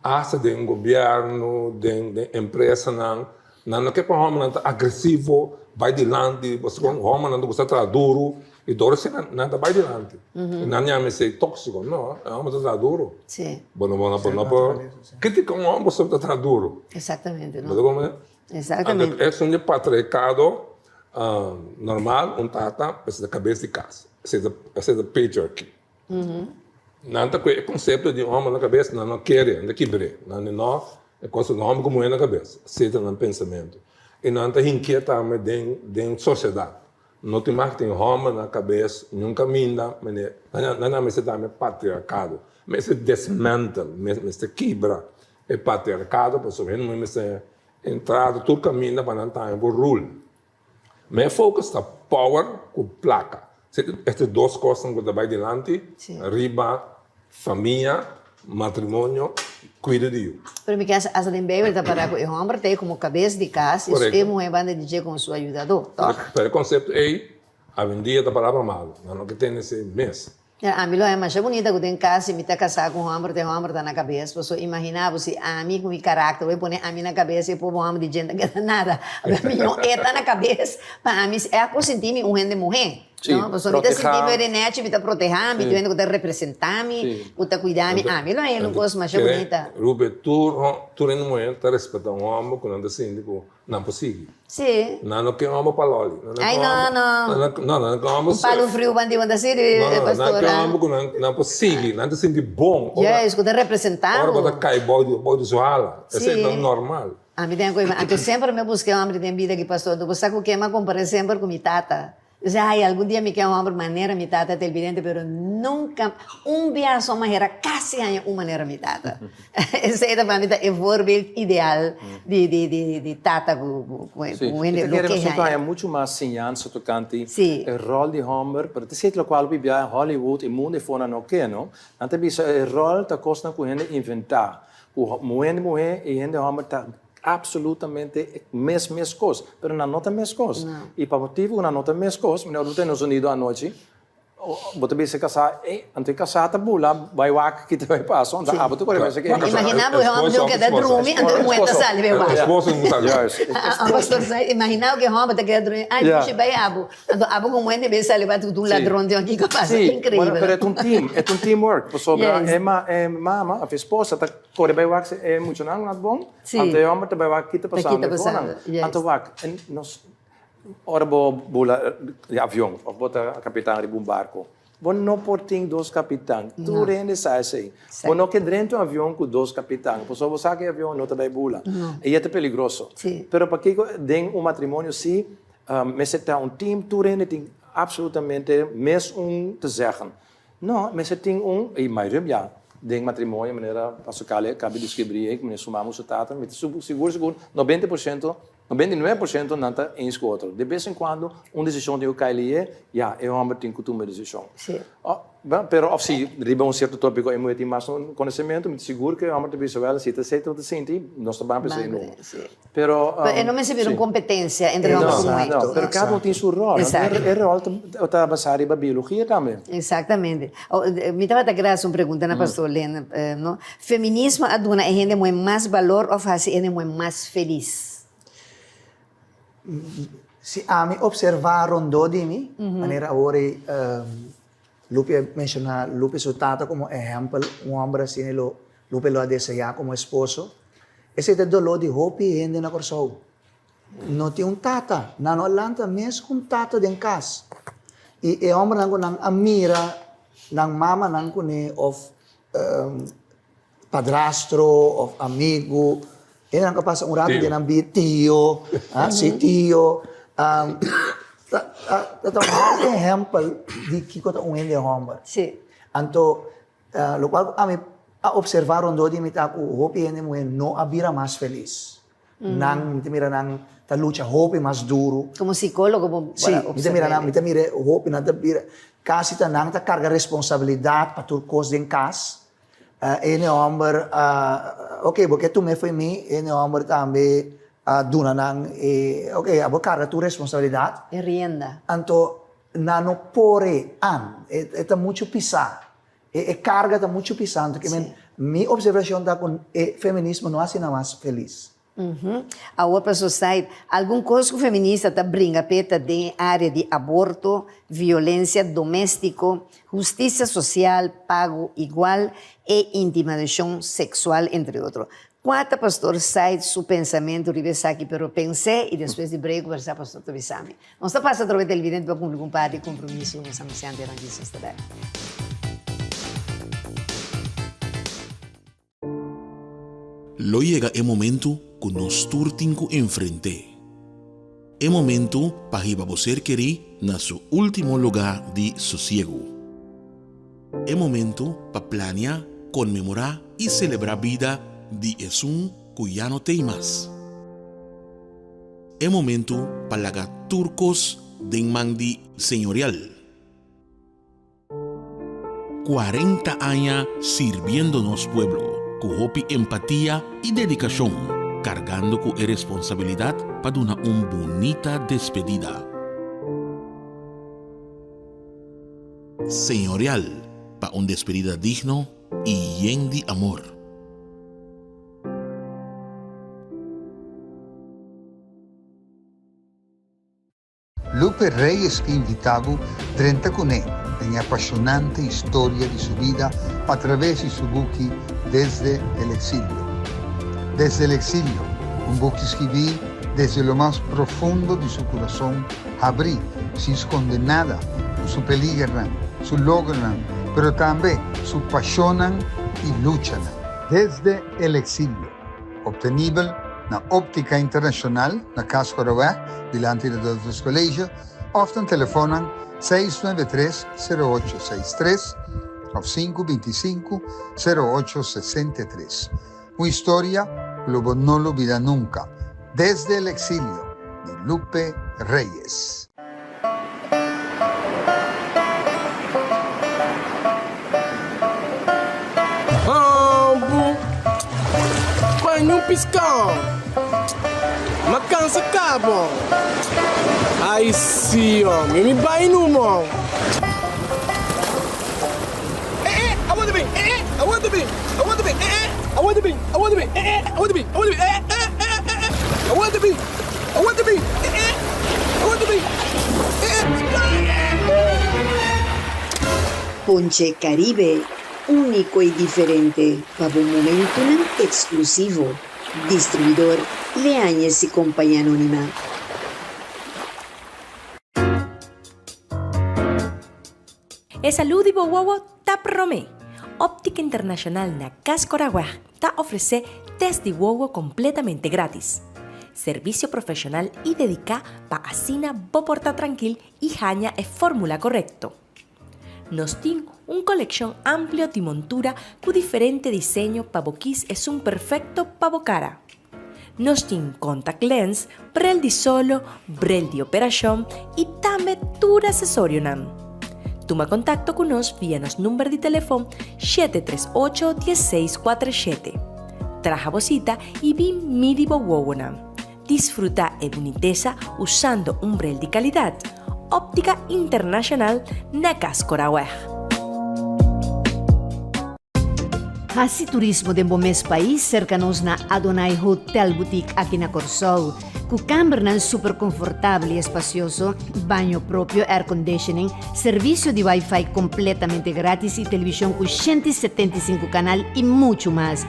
Asta den gobièrnu, den den empresanan, nan no ke pa hòmbernan ta agresivo, bai dilanti, pasobra hòmbernan ta gusta traha duru i tur asina nan ta bai dilanti. I nan yama esei tóksiko. No, e hòmber ta traha duru. Bo no bo no por kritika un hòmber pasobra ta traha duru. Exactamente, no. Bo ta komprende? Exactamente. Anto esun di patriarkado normal, un tata mester ta kabes di kas. Esei ta esei ta patriarchy. Nan ta kue e konsepto di hòmber na kabes, nan no kere, nan ta kibr'é. Nan di no, e kos di hòmber ku muhé na kabes. Esei ta nan pensamentu. I nan ta hinkié tambe den den sosiedat. No tin mag tin hòmber na kabes niun kaminda, mene nan nan mester tambe patriarkado. Mester desmantel, mester kibra e patriarkado pasobra hende muhé mester entrada tur kaminda pa nan tambe por rule. Ma e focus ta power ku plaka. Esta dos kosnan ku ta bai dilanti riba famia, matrimonio, kuido di yu. Pero mi kier hasta den Bijbel ta para ku e hòmber ta ei komo kabes di kas i e muhé banda di dje komo su ayudadó, tòg? Pero e konsepto ei awendia ta palabra malu. Nan no ke tene esei mes. Ya, ami lo haña masha bunita ku den kas si mi ta kasá ku un hòmber ta e hòmber ta na kabes. Pasobra imaginá bo si ami ku mi karakter bo e pone ami na kabes e pobo hòmber di dje no ta keda nada. Abia mihó e ta na kabes pa ami si e a por sinti mi un hende muhé. Sí, No, pasobra mi ta protehá. sinti mi renèchi, mi ta protehá mi, tin hende ku ta representá mi, Sí. ku ta kuidá mi. Ami lo haña un kos masha bunita. Rube, tur tur hende muhé ta respetá un hòmber ku nan ta sinti ku Nan por sigui. Sí. Nan no ke homber pa loli. Nan no Ay, ke no, homber. no. Nan no, no, nan no ke homber Un palu surf. friu ban di bo ta sirbi, No, no, nan pastor, ke ah. homber ku nan, nan por sigui. Nan ta sinti bon ora, Juist, ku ta representá ora bo bo. ta kai bou di, bou di su hala. Esei Sí. ta normal. Ami ten ku, anto semper mi a buska e homber den bida aki, pastor. Anto bo sa ku ken mi a kompar'é semper? Ku mi tata. Mi sa, ay, algun dia mi ke un hòmber manera mi tata televidente, pero nunka, un bia so manera kasi haña un manera mi tata. Esei ta pa mi ta e voorbeeld ideal di di di di tata ku ku ku Sí, un hende mi ta lo kere ke nos ta haña. haña muchu mas siñansa tokante Sí. e ròl di hòmber, pero ta esei lokual hopi bia Hollywood i mundu e fonan no ke, no? Nan ta bisa e ròl ta kosnan ku hende inventá, ku hende muhé i hende hòmber ta Absolutamente e mes mes kos, pero nan no ta mes kos. I pa motibu ku nan no ta mes kos, mi ora bo tene un sonido anochi, bo ta bisa e kasá, ey, anto e kasá ta bula bai wak kita bai pasa, anto abo ta kore mester ke. Imaginá bo e hòmber no keda drumi, anto e muhé ta sali bai wak. Esposo no sali. Pastor sa, imaginá bo ku e hòmber ta keda drumi, ay dushi bai abo, anto abo ku muhé debe sali bai ku un ladron den aki, kiko pasa? Inkreibel. Pero e ta un team, e ta un teamwork, pasobra e mama òf e esposa ta Kore bai wak si e muchanan not bon, anto e homber ta bai wak kita pasando e konan. Anto wak, nos ora bo bula di avion of bo ta kapitan riba un barko, bo no por tin dos kapitan. Tur hende sa esei. Bo no ke drenta un avion ku dos kapitan, pasobra bo sa ku e avion no ta bai bula. I e ta peligroso. Pero pakiko den un matrimonio si mester ta un team, tur hende tin absolutamente mes un te zeggen. No, mester tin un, i mayoria bia den matrimonio, manera Pastor Cale a caba di describri ei, cu su mama cu su tata, mi ta sigur sigur 90%, 99% nan ta eens cu otro. De bes en cuando un decision tin cu cay liye, ya, e homber tin cu tuma e decision. Pero of si riba un cierto topico e muher tin mas conocemento, mi ta sigur cu e homber ta bisa, well, si ta esey ta sinti, nos ta ban pa esey numa. Pero, Pero e no mester bira un competencia entre homber cu muher. No, pero cada un tin su rol. Exacto. E rol ta basa riba biologia tambe. Exactamente. Mi tabata kere haci un pregunta na Pastor Len, no? Feminismo a duna e hende muher mas balor of haci e hende muher mas feliz? Si ami observa rondó di mi, manera awor ei Lupe a menciona Lupe su tata como ehempel, un homber asina lo Lupe lo a desea como esposo. Esei ta e doló di hopi hende na Kòrsou. No tin un tata. Nan no a lanta mes ku un tata den kas. I e hòmbernan ku nan a mira nan mamanan kuné òf padrastro òf amigu, hendenan ku a pasa un ratu den nan bida, tio, si tio, ta ta un bon ehèmpel di kiko ta un hende hòmber. Anto Lokual ku ami a opservá rondó di mi ta ku hopi hende muhé no a bira mas felis. Nan, mi ta mira nan ta lucha hopi mas duru. Komo sikólogo bo a Sí, mi ta mira opserv'é. nan, mi ta mira hopi nan ta bira, kasi ta nan ta karga responsabilidat pa tur kos den kas. E hende hòmber, oke, bo ke tum'é fo'i mi, e hende hòmber tambe. A duna nan e, ok, abo carga tur responsabilidad. E rienda. Anto nan no por e an, e ta mucho pisa. E carga ta mucho pisa. Anto ke men, mi observacion ta cu e feminismo no haci nan mas feliz. Awor pa Society, algun cos cu feminista ta bringa p'e ta den e area di aborto, violencia domestico, husticia social, pago igual e intimidacion sexual, entre otro. Kua ta Pastor Said su pensamentu riba esaki? Pero pens'é i despues di brei kubersá Pastor ta bisa mi. Nos ta pasa atrobe televidente pa kumpli ku un par di kompromiso ku nos anunsiantenan Jesus ta dal. Lo yega e momentu ku nos tur tin ku enfrent'é. E momentu pa hiba bo ser kerí na su último lugá di sosiegu. E momento pa plania, konmemorá i selebrá bida di esun ku ya no t'ei mas. E momento pa laga tur kos den man di Señorial. 40 aña sirbiendo nos pueblo ku hopi empatia i dedikashon, kargando ku e responsabilidat pa duna un bunita despedida. Señorial pa un despedida digno y yen di amor. Lupe Reyes ke invita bo drenta kuné den e apashonante historia di su bida a traves di su buki Desde el exilio. Desde el exilio, un buki skibí desde lo mas profundo di su kurason habrí, sin skonde nada, ku su peligernan, su logronan, pero tambe su pashonnan i luchanan. Desde el exilio, obtenibel na Optica Internacional na Cas Corawè, dilanti di Adolphus College, òf na telefonnan seis nuebe tres, sero ocho seis tres òf sinku binti sinku, sero ocho sesenta i tres. Un historia ku lo bo no lubida nunka. Desde el exilio di Lupe Reyes. Ambu Paña un piskon Ma kansa kabo Ai si omi mi bai numo. Eh eh awor ta bin eh eh awor ta bin awor ta bin eh eh awor ta bin awor ta bin eh eh awor ta bin awor ta bin eh eh eh eh eh awor ta bin awor ta bin eh eh awor ta bin eh eh. Ponche Caribe, úniko i diferente pa bo momentunan eksklusivo. Distribuidor Leañez i Compañía Anónima. E salú di bo wowo ta promé! Óptica Internacional na Cas Coragua ta ofresé test di wowo kompletamente grátis. Servisio profeshonal i dediká pa asina bo por ta trankil i haña e fórmula korekto. Nos tin un kolekshon amplio di montura ku diferente diseño pa bo kis esun perfekto pa bo kara. Nos tin contact lens, brel di solo, brel di operashon i tambe tur asesorionan. Tuma kontakto ku nos via nos number di telefon shete tres ocho diesseis kuater shete. Traha bo sita i bin midi bo wowonan. Disfruta e bunitesa usando un brel di kalidat. Optica Internacional na Cas Coraweg. Hasi turismo den bo mes pais serka nos na Adonai Hotel Boutique aki na Kòrsou. Ku kambernan super konfortabel i espasioso, baño propio, airconditioning, servisio di wifi kompletamente gratis i televishon ku 175 kanal i muchu mas.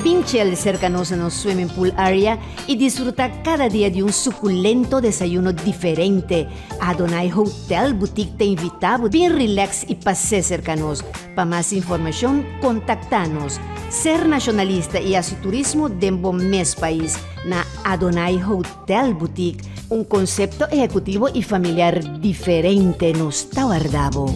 Bin chel serka nos na nos swimming pool area i disfrutá kada dia di un sukulento desayuno diferente. Adonai Hotel Boutique ta invitá bo bin relax i pas'é serka nos. Pa mas informashon kontaktá nos. Ser nashonalista i hasi turismo den bo mes pais na Adonai Hotel Boutique, un konsepto ehekutivo i familiar diferente nos ta warda bo.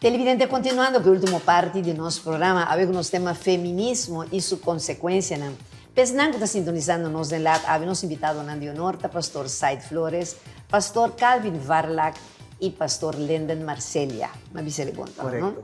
Televidente, continuando cu e ultimo parti di nos programa, awe cu nos tema Feminismo y su consecuencianan. P'esnan cu ta sintonisando nos den laat, awe nos invitadonan di honor ta Pastor Said Flores, Pastor Calvin Varlack y Pastor Linden Marcelia. M'a bisa el e bon toch, no? Correcto.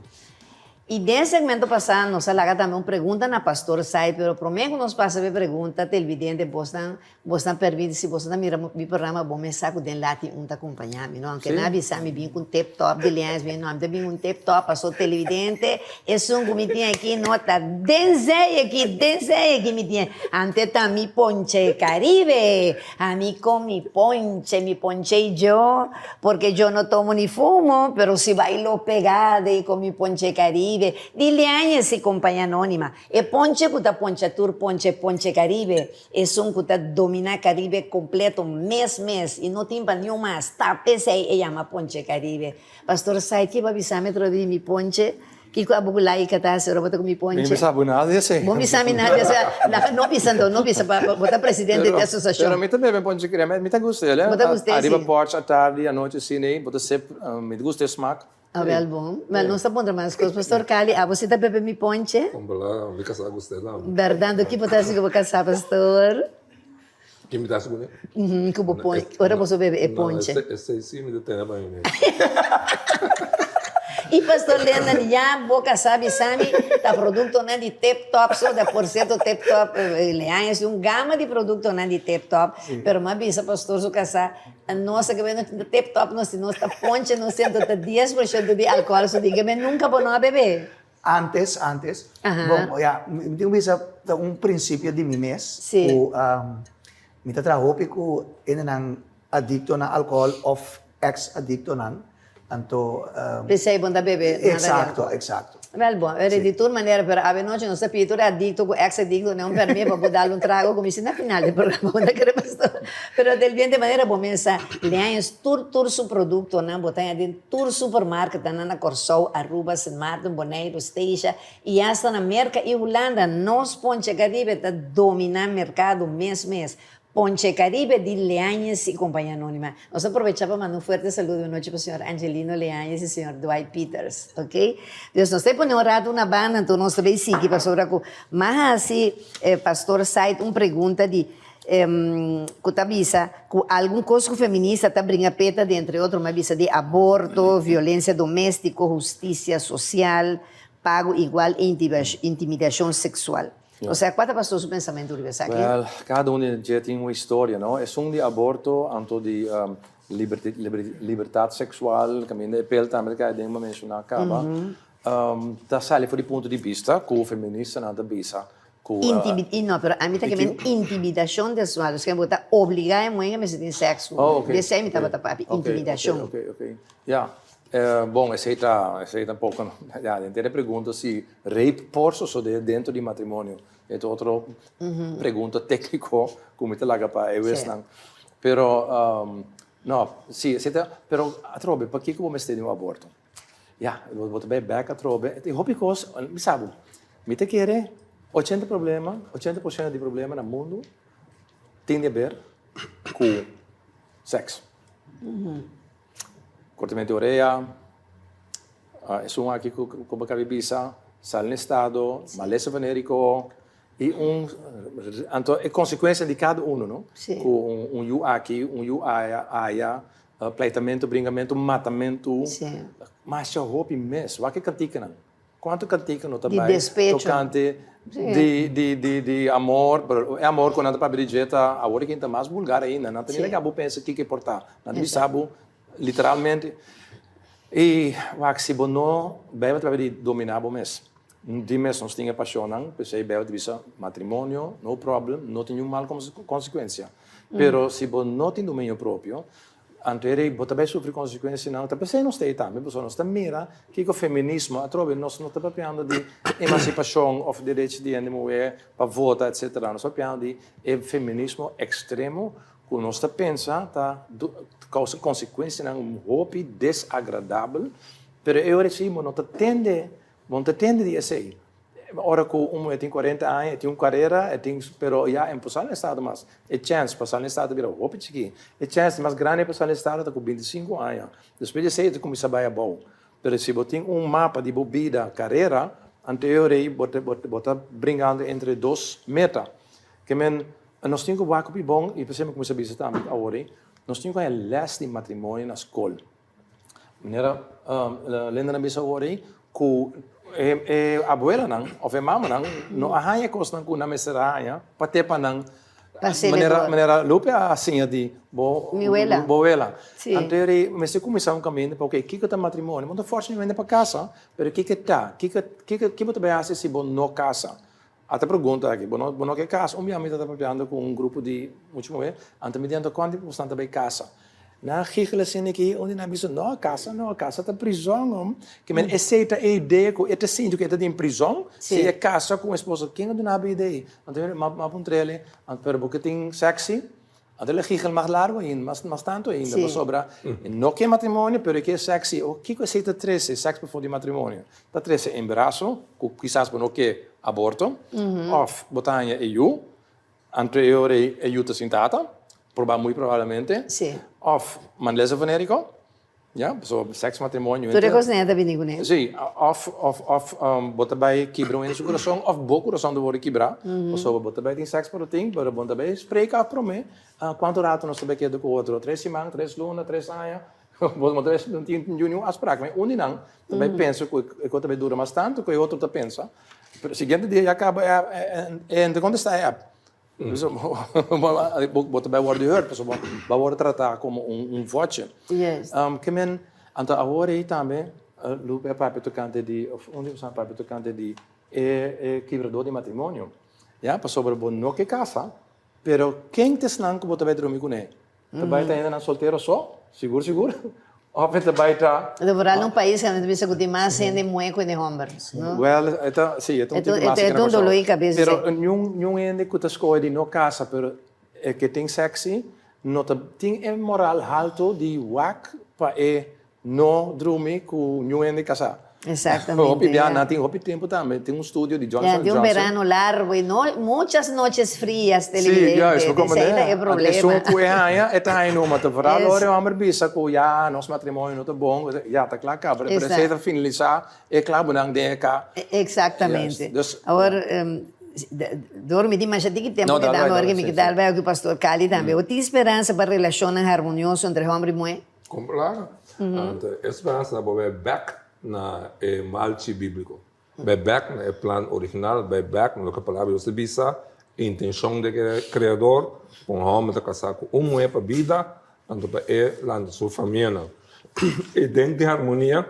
Y den segmento pasá nos a laga tambe un pregunta na Pastor Said, pero promé cu nos pasa p'e pregunta, televidente, bosnan Bosnan permiti si boso ta mira mi programa bo mes sa ku den lati un ta kompañá mi no aunke nan a bisa mi bin ku un tip top di liens mi no mi ta bin ku un tip top paso televidente esun ku mi tin aki no ta den zey aki den zey aki mi tin ante ta mi ponche caribe ami con mi ponche mi ponche y yo porque yo no tomo ni fumo pero si bailo pegado y con mi ponche caribe di liañes y compañía anónima e ponche ku ta poncha tur ponche ponche caribe. Esun ku ta dominá Karibe kompleto mes mes i no tin pa niun mas. Ta p'esei e yama Ponche Karibe. Pastor Said ki bo a bisa mi otro di mi ponche? Kiko abo ku laika ta hasi ora bo ta ku mi ponche? Mi no bisa bo nada di esei. Bo bisa mi nada di esei. Laga no bisa anto, no bisa pa bo ta presidente di asosiashon. Pero mi ta bebe ponche Karibe. Mi ta gusta el. Bo ta gusta e si. Ariba porch atardi, anochi asina, bo ta sip, mi ta gusta e smak. A wel bon. Wel nos ta puntra mas cos. Pastor Cali, abo si ta bebe mi ponche? Ombala, mi casá cu usted tambe. Berdad, do ki bo ta haci cu bo casá, pastor? Ki mi ta haci cu ne? Ujú, cu bo ponche. Ora boso bebe e ponche. No, esey si mi ta tene pa mi mes. Y pastor Lennon, ya bo casá bisa mi ta productonan di Tip Top so, da por cierto Tip Top Leaño es un gama di productonan di Tip Top, pero mi a bisa pastor su casá, Nos a kebe no ta tip top nos nos ta ponche nos siento ta 10% di alcohol so di kebe nunca bo no a bebe. Antes, antes. Bon, ya, mi tin ku bisa ta un principio di mi mes ku mi ta traha hopi ku hendenan adicto na alcohol of ex adictonan. Anto. P'esei bo no ta bebe nada di alcohol. Exacto, exacto. Wel bon, pero di tur manera, pero avenochi nos ta pidi tur e adicto cu ex adicto ne un permit pa bo dal un trago cu mi si na final di programa bo ta kere pastor. Pero del bien de manera bo mesa Leaños tur tur su productonan bo ta haña den tur supermarketnan na Corsou, Aruba, Sint Maarten, Boneiru, Statia y hasta na Merca y Hulanda. Nos Ponche Caribe ta domina mercado mes mes. Ponche Caribe di Leañez y Compañía Anónima. Nos ta probecha pa manda un fuerte saludo di nochi pa señor Angelino Leañez y señor Dwight Peters, ok. Dus nos ta pone un rato una banda, anto nos ta bay sigui pasobra cu m'a haci Pastor Said un pregunta di cu ta bisa cu algun cos cu feminista ta bringa peta di entre otro m'a bisa di aborto, violencia domestico, husticia social, pago igual e intimidacion sexual. Osea, kua ta pastor su pensamentu riba esaki? Wèl, kada un di dje tin un historia, no? Esun di aborto, anto di libertat seksual, kaminda e pel tambe ta kai den, bo a menshoná kaba, ta sali for di punto di bista ku feministanan ta bisa ku. I no, pero ami ta ke men intimidashon seksual, osea bo ta obligá e muhé ke mester tin sèks ku bo. Di esei mi tabata papia, intimidashon. Oke, oke, oke. Ya. Bon, esei ta, esei tampoko, ya, den tene pregunta si Rape por sosodé dentro di matrimonio? E ta otro pregunta técnico cu mi ta laga pa e wesnan. Pero, no, si, esei ta, pero atrobe, pakico bo mester di un aborto? Ya, bo ta bay bek atrobe. Tin hopi cos, mi sa bo, mi ta kere ochenta problema, ochenta por ciento di problema na mundo tin di haber cu sex. Cortamento di orea, esun aki ku bo kabi bisa, sali na estado, malesa venerico i un anto e konsekuensia di kada uno no, ku un yu aki, un yu aya, pleitamento, bringamentu, matamentu, masha hopi mes, wak e kantikanan. Cuanto cantica no ta Di bai despecho. tocante di di di di amor, pero e amor cu nan ta papia di dje ta awor aki ta mas vulgar ainda, nan ta ni laga bo pensa kiko e por ta, nan ta bisa bo literalmente y wak si bo no, Bijbel ta papia di domina bo mes, di mes nos tin e pasionnan, p'esey Bijbel ta bisa matrimonio no problem, no tin niun mal consecuencia, pero si bo no tin dominio propio Anto e rei, bo ta bai sufri konsekuensianan. Ta p'esei nos ta ei tambe, pasobra nos ta mira kiko feminismo atrobe. Nos no ta papiando di emansipashon òf derecho di hende muhé pa vota, etsetera. Nos ta papiando di e feminismo ekstremo ku nos ta pensa ta kousa konsekuensianan hopi desagradabel, pero e ora esei bo no ta tende, bo no ta tende di esei. Ora ku un muhé tin kuarenta aña, e tin un karera, e tin, pero ya e no por sali na estado mas. E chèns pa sali na estado ta bira hopi chikí. E chèns di mas grandi pa sali na estado ta ku binti sinku aña. Despues di esei e ta kuminsá bai abou. Pero si bo tin un mapa di bo bida, karera, anto e ora ei bo ta bo ta bringando entre dos meta. Ke men, nos tin ku wak hopi bon, i p'esei mi kuminsá bisa tambe awor ei, nos tin ku haña lès di matrimonio na skol. Manera Linda a bisa awor ei, ku e e abuelanan òf e mamanan no a haña e kosnan ku nan mester a haña pa te pa nan Manera manera Lupe a siña di bo Mi wela. bo wela. Sí. Anto eri mester kuminsá un kaminda pa oke kiko ta matrimonio. Bo no ta fòrsa niun hende pa kasa, pero kiko ta? Kiko kiko ki bo ta bai hasi si bo no kasa? Ata pregunta aki, bo no bo no ke kasa? Un bia mi tabata papiando ku un grupo di mucha muhé, anto mi di anto kuantu di boso ta bai kasa? Nan a gigel asina aki, un di nan a bisa, no, kasa no, kasa ta prizòn hom. Ke men esei ta e idea ku e ta sinti ku e ta den prizòn, si e kasa ku un esposo. Ken a duna bo e idea ei? Anto mi a puntra el, pero bo ke tin sèks si? Anto el a gigel mas largu ainda, mas mas tantu ainda, pasobra e no ke matrimonio, pero e ke sèks si. O kiko esei ta trese, sèks pafó di matrimonio? Ta trese embaraso, ku kisas bo no ke aborto, òf bo ta haña e yu, Anto e ora ei e yu ta sin tata, proba muy probablemente. Sí. Of malesa venerico, ya, pasobra seks matrimonio. Tur e kosnan ta bini kuné. Sí, of of of bo ta bai kibra un hende su kurason of bo kurason ta wòrdu kibrá, pasobra bo ta bai tin seks por tin, pero bo no ta bai spreek af promé kuantu rato nos ta bai keda ku otro, tres siman, tres luna, tres aña, bo no ta bai no tin niun afsprak, un di nan ta bai pensa ku e kos ta bai dura mas tantu ku e otro ta pensa. Pero siguiente dia ya caba e app, e hende contesta e app. Bo ta bay wordo hurt, pasobra bo a wordo trata como un voce. Yes. Ke men, anto awor ei tambe Lupe a papia tocante di, of un di boso a papia tocante di e kibrador di matrimonio. Ya, pasobra bo no ke casa, pero ken ta esnan ku bo ta bay drumi kuné? Ta bai ta hendenan soltero so? Sigur sigur. Of e ta bai ta. Lo vooral na un pais kaminda ta bisa ku tin mas hende muhé ku hende hòmber, no? Wèl, e ta, si, e ta un tiki mas E ta un doló di kabes esei. Pero niun, niun hende ku ta skohe di no kasa pero e ke tin sèks si, no ta tin e moral haltu di wak pa e No drumi ku niun hende kasá. Exactamente. Hopi bia nan tin hopi tempu tambe. Tin un studio di Johnson Johnson. Tin un verano largo y no muchas noches frías televidente. Sí, juist. Bo Esei ta e problema. Esun ku e haña, e ta haña numa. Ta vooral ora e homber bisa ku ya nos matrimonio no ta bon, ya ta kla kaba. Pero esei ta finalisá e klabunan den e ka. Exactamente. Dus. Awor, dor mi tin masha tiki tempu kedando awor ke mi ke dal bai ku Pastor Cali tambe. Bo tin speransa pa relashonnan harmonioso entre homber y muhé? Kompra? Anto e speransa ta bo bai bek na e malchi bíbliko, bai bek na e plan original, bai bek na loke Palabra di Dios ta bisa, intenshon di e Kreador, ku un hòmber ta kasá ku un muhé pa bida, anto pa e lanta su famianan. E den tin harmonia,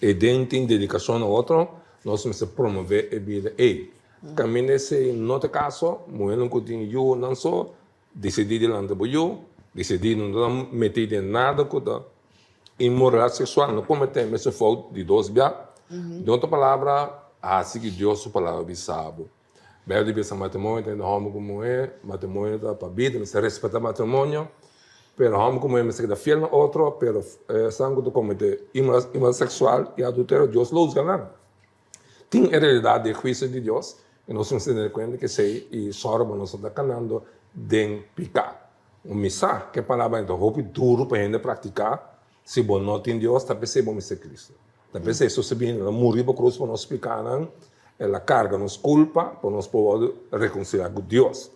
e den tin dedikashon na otro, nos mester promové e bida ei. Kaminda esei no ta e kaso, muhénan ku tin yunan so, Disidí di lanta bo yu, disidí no ta metí den nada ku ta inmoralidad seksual, no kometé mesun fout di dos bia. Den otro palabra, hasi ki Dios su palabra bisa bo. Bijbel ta bisa matrimonio ta entre hòmber ku muhé, matrimonio ta pa bida, mester respetá matrimonio, pero hòmber ku muhé mester keda fiel na otro, pero esnan ku ta kometé inmoralidad seksual i adulterio, Dios lo husga nan. Tin e realidat di e huisio di Dios i nos mester tene kuenta ku esei i sòru pa nos no ta kanando den piká. Mi sa ku e palabranan ta hopi duru pa hende praktiká, si bo no tin Dios ta p'esei bo mester Kristu. Ta p'esei Hesus a bini, el a muri pa krus pa nos pikánan, el a karga nos kulpa pa nos por wòrdu rekonsiliá ku Dios.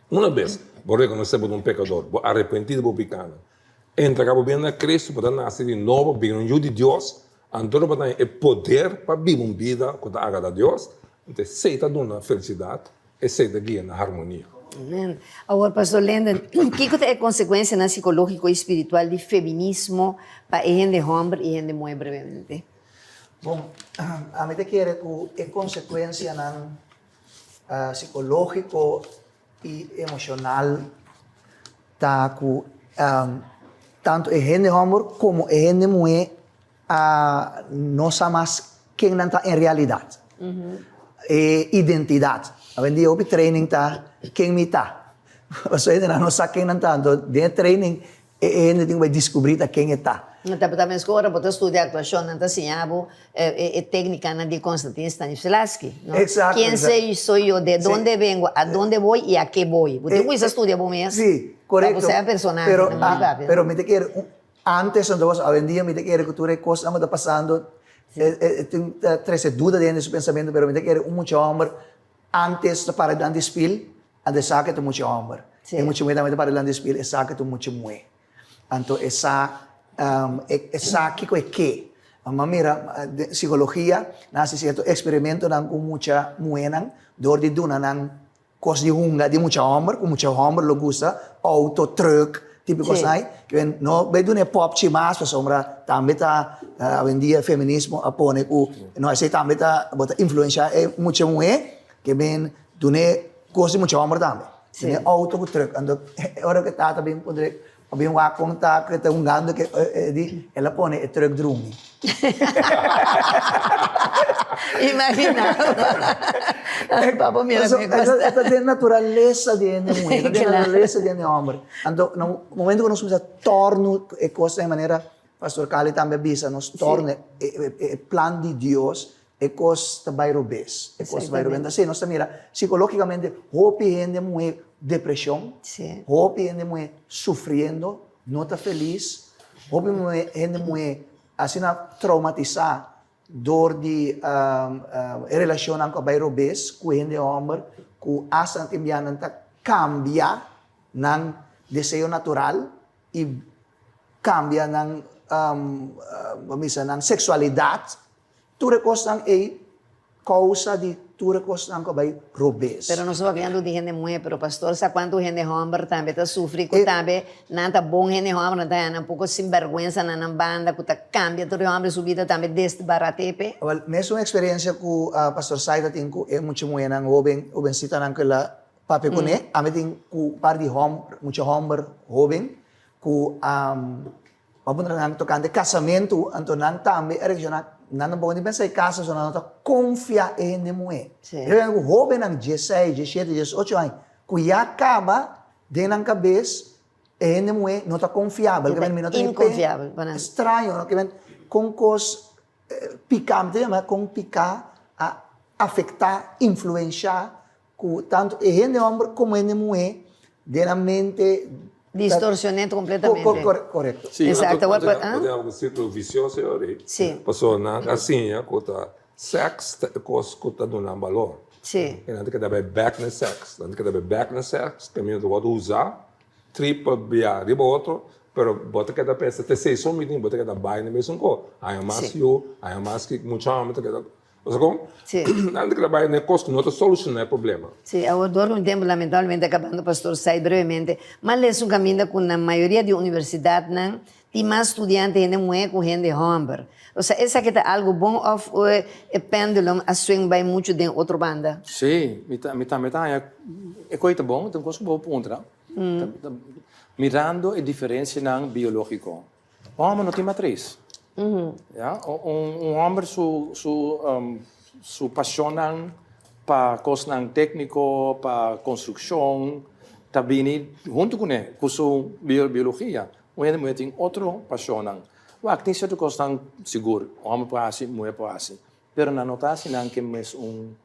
Una bes bo rekonosé bo ta un pekador, bo arepentí di bo pikánan, entregá bo bida na Kristu, bo ta nase di nobo, bira un yu di Dios, anto lo bo ta haña e poder pa biba un bida ku ta agradá Dios. Anto esei ta duna felisidat, esei ta guia na harmonia. Amen. Awor, Pastor Lenden, kiko ta e konsekuensianan sikológiko i spiritual di feminismo pa e hende hòmber i hende muhé brevemente? Bon, ami ta kere ku e konsekuensianan Psicológico y emocional ta cu tanto e hende homber como e hende muhe a no sa mas ken nan ta en realidad. E identidad. Awendia hopi training ta ken mi ta. Pasobra hendenan no sa ken nan ta. Anto den e training E hende tin ku bai diskubrí ta ken e ta. Tabata meskos ora bo ta studia aktuashon, nan ta siña bo e téknikanan di Konstantin Stanislavski, no? Eksakto, Quién eksakto. soy yo, de Sí. dónde vengo, a dónde voy y a qué voy. Bo tin ku E, kuminsá e, studia bo mes sí, pa bo korekto. sea personahe, Pero, no ah, papia. pero mi ta kere un. Antes anto was awendia mi ta kere ku tur e kosnan ku ta pasando e tin ta trese duda den su pensamentu pero mi ta kere un mucha hòmber antes ta para dilanti spil anto e sa ku e ta un mucha hòmber e mucha muhé tambe ta para dilanti spil e sa ku e ta un mucha muhé anto e sa e sa kiko e ke. Mi a mira den psikologia nan hasi sierto eksperimentonan ku mucha muhénan dor di duna nan Kos di hunga di mucha hòmber, ku mucha hòmber lo gusta, outo, trùk, tipo kos ai. Ke men no bai duna e pòpchi mas pasobra tambe ta awendia feminismo a pone ku no esei tambe ta bo ta influenshá e mucha muhé ke men dun'é kos di mucha hòmber tambe. Dun'é outo ku trùk. Anto ora ku e tata bin puntra A bin wak kon ta ku e ta hungando ku e di, el a pone e trùk drumi. Imagina bo. Papo mira mi kosta. E ta den naturalesa di hende muhé, e ta den naturalesa di hende hòmber. Anto na momento ku nos kuminsá tòrnu e kosnan e manera Pastor Cali tambe a bisa, nos tòrnu e plan di Dios, e kos ta bai robes, e kos ta bai robes. Entonces nos ta mira psicologicamente hopi hende muhe depresion, hopi hende muhe sufriendo, no ta feliz, hopi hende muhe asina traumatisa door di e relacionnan cu a bai robes cu hende homber cu hasta nan tin bia nan ta cambia nan deseo natural y cambia nan, bo bisa nan sexualidad. Tur e kosnan ei kousa di tur e kosnan ku a bai robes. Pero nos ta papiando di hende muhé, pero pastor sa kuantu hende hòmber tambe ta sufri ku tambe nan ta bon hende hòmber, nan ta haña nan poko sinbèrgwensa na nan banda ku ta kambia tur e hòmber su bida tambe desbarat'é p'e. Wèl, mesun eksperensia ku pastor Saida tin ku e mucha muhénan hóben, hóbensitanan ku el a papia kuné, ami tin ku un par di hòmber, mucha hòmber hóben ku a Bo a puntra nan tokante kasamentu, anto nan tambe a reakshoná, nan tampoco tin pensa e kasa, so nan no ta konfia e hende muhé. E ku hóbennan dieseis, diesshete, diesocho aña ku ya kaba den nan kabes e hende muhé no ta konfiabel, E ta inkonfiabel pa nan. Straño, no? Kimen kon kos piká, mi ta yama kon piká a afektá, influenshá Ku tantu e hende hòmber komo hende muhé den nan mente ta. Distorsioné kompletamente. Korekto. Sí, Exacto. anto bo tin algu sirkulo visioso ei ora ei. Sí. Pasobra nan a siña ku ta sèks ta e kos ku ta duna nan balor. Sí. I nan ta keda bai bèk na sèks. Nan ta keda bai bèk na sèks, kaminda ta wòrdu usá tripa bia riba otro, pero bo ta keda pensa ta esei so mi tin, bo ta keda bai na mesun kos. Haña mas yu, haña mas ki mucha hòmber ta keda. Bo sa kon? Sí. Nan ta trabaha na e kos ku no ta solushoná e problema. Sí, awor dor ku mi tempu lamentablemente a kabando, Pastor Said, brevemente, m'a lesa un kaminda ku na mayoria di universidatnan tin mas studiante hende muhé ku hende hòmber. Osea, esaki ta algu bon òf e pendulum a swing bai muchu den otro banda? Sí, mi ta mi tambe ta haña e koe ta bon, ta un kos ku bo por puntra. Mirando e diferensianan biológiko. Un hòmber no tin matris. Ya, un hòmber su su su pashonnan pa kosnan tékniko, pa konstrukshon ta bini huntu kuné, ku su biologia. Un hende muhé tin otro pashonnan. Wak, tin sierto kosnan sigur un hòmber por hasi, muhé por hasi. Pero nan no ta hasi nan ke mes un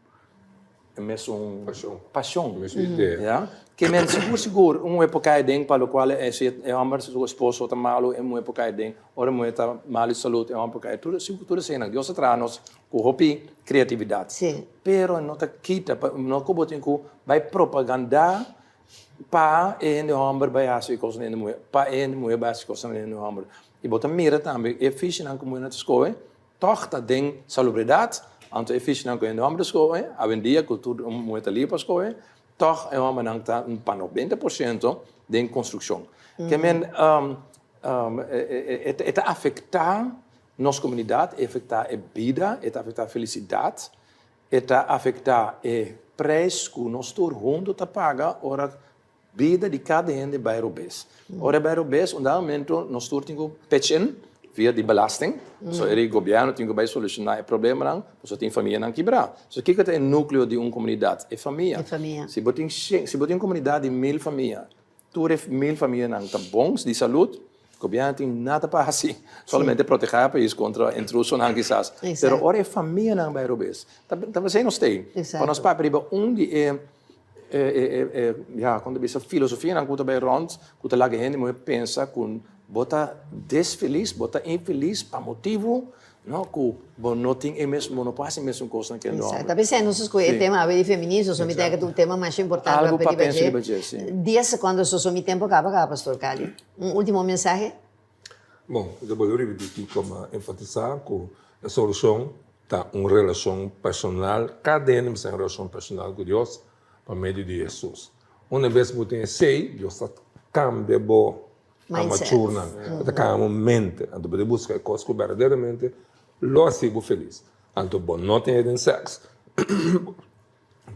e mes un Pasion. pasion. Mes un idea. Ya. Ke men sigur sigur un muhé por kai den pa lokual e si e hòmber su esposo ta malu e muhé por kai den, ora e muhé ta malu di salud e hòmber por kai. Tur sigur tur eseinan. Dios a traha nos ku hopi kreatividat. Sí. Pero no ta kita pa no ku bo tin ku bai propagandá pa e hende hòmber bai hasi e kosnan di hende muhé, pa e hende muhé bai hasi kosnan di hende hòmber. I bo ta mira tambe e fishinan ku muhénan ta skohe Tòg ta den salubridat, anto e fishinan ku hende hòmber ta skohe, awendia ku tur muhé ta liber pa skohe, tòg e hòmbernan ta pa 90% den konstrukshon. Ke men e ta afektá nos komunidat, e afektá e bida, e ta afektá felisidat, e ta afektá e preis ku nos tur huntu ta paga ora Bida di kada hende bai robes. Ora e bai robes, un dado momento nos tur tin ku pitch in via di belasting. So e gobièrnu tin ku bai solushoná e problemanan, pasobra tin famianan kibrá. So kiko ta e núkleo di un komunidat? E famia. E famia. Si bo tin shen, si bo tin un komunidat di mil famia, tur e mil famianan ta bon di salud, gobièrnu tin nada pa hasi, solamente protehá e pais kontra intrusonan kisas. Pero ora e famianan bai robes, ta ta p'esei nos t'ei. Pa nos papia riba un di e. e e ya kon ta bisa filosofianan ku ta bai rònt ku ta laga hende muhé pensa ku bo ta desfelis, bo ta infelis pa motibu no ku bo no tin e mes bo no por hasi e mesun kosnan ku e hòmber. Ta p'esei nos a skohe e tema awe di feminismo, so mi ta ku ta un tema masha importante Algu pa pensa riba dje, si. Dies sekondo so so mi tempu kaba kaba Pastor Cali. Un ultimo mensahe? Bon, mi ta bolbe ripití kiko mi a enfatisá ku e solushon ta un relashon personal, kada hende mester tin un relashon personal ku Dios pa medio di Hesus. Una bes bo tin esei, Dios ta kambia bo amachurnan, e ta kambia bo mente, anto bo ta buska e kos ku berdaderamente lo hasi bo felis. Anto bo no tin e den sèks,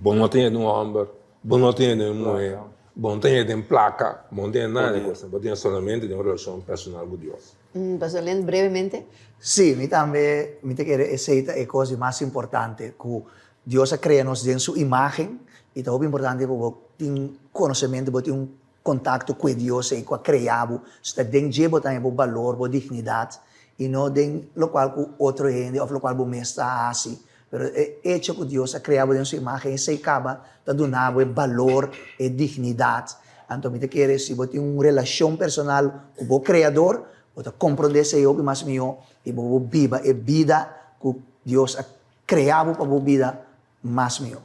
Bo no tin e den un hòmber, bo no tin e den un muhé, bo no tin e den plaka, bo no tin e nada di kosnan, bo tin e solamente den un relashon personal ku Dios. Pastor Len, brevemente. Sí, mi tambe mi ta kere esei ta e kos di mas importante, ku Dios a krea nos den su imágen i ta hopi importante pa bo tin konosementu, bo tin un kontakto ku e Dios ei ku a krea bo, so ta den dje bo ta haña bo balor, bo dignidat, i no den lokual ku otro hende òf lokual bo mes ta hasi. Pero e echo ku Dios a krea bo den su imágen esei kaba ta duna bo e balor, e dignidat. Anto mi ta kere si bo tin un relashon personal ku bo Kreador, bo ta komprondé esei hopi mas mihó i bo por biba e bida ku Dios a krea bo pa bo bida mas mihó.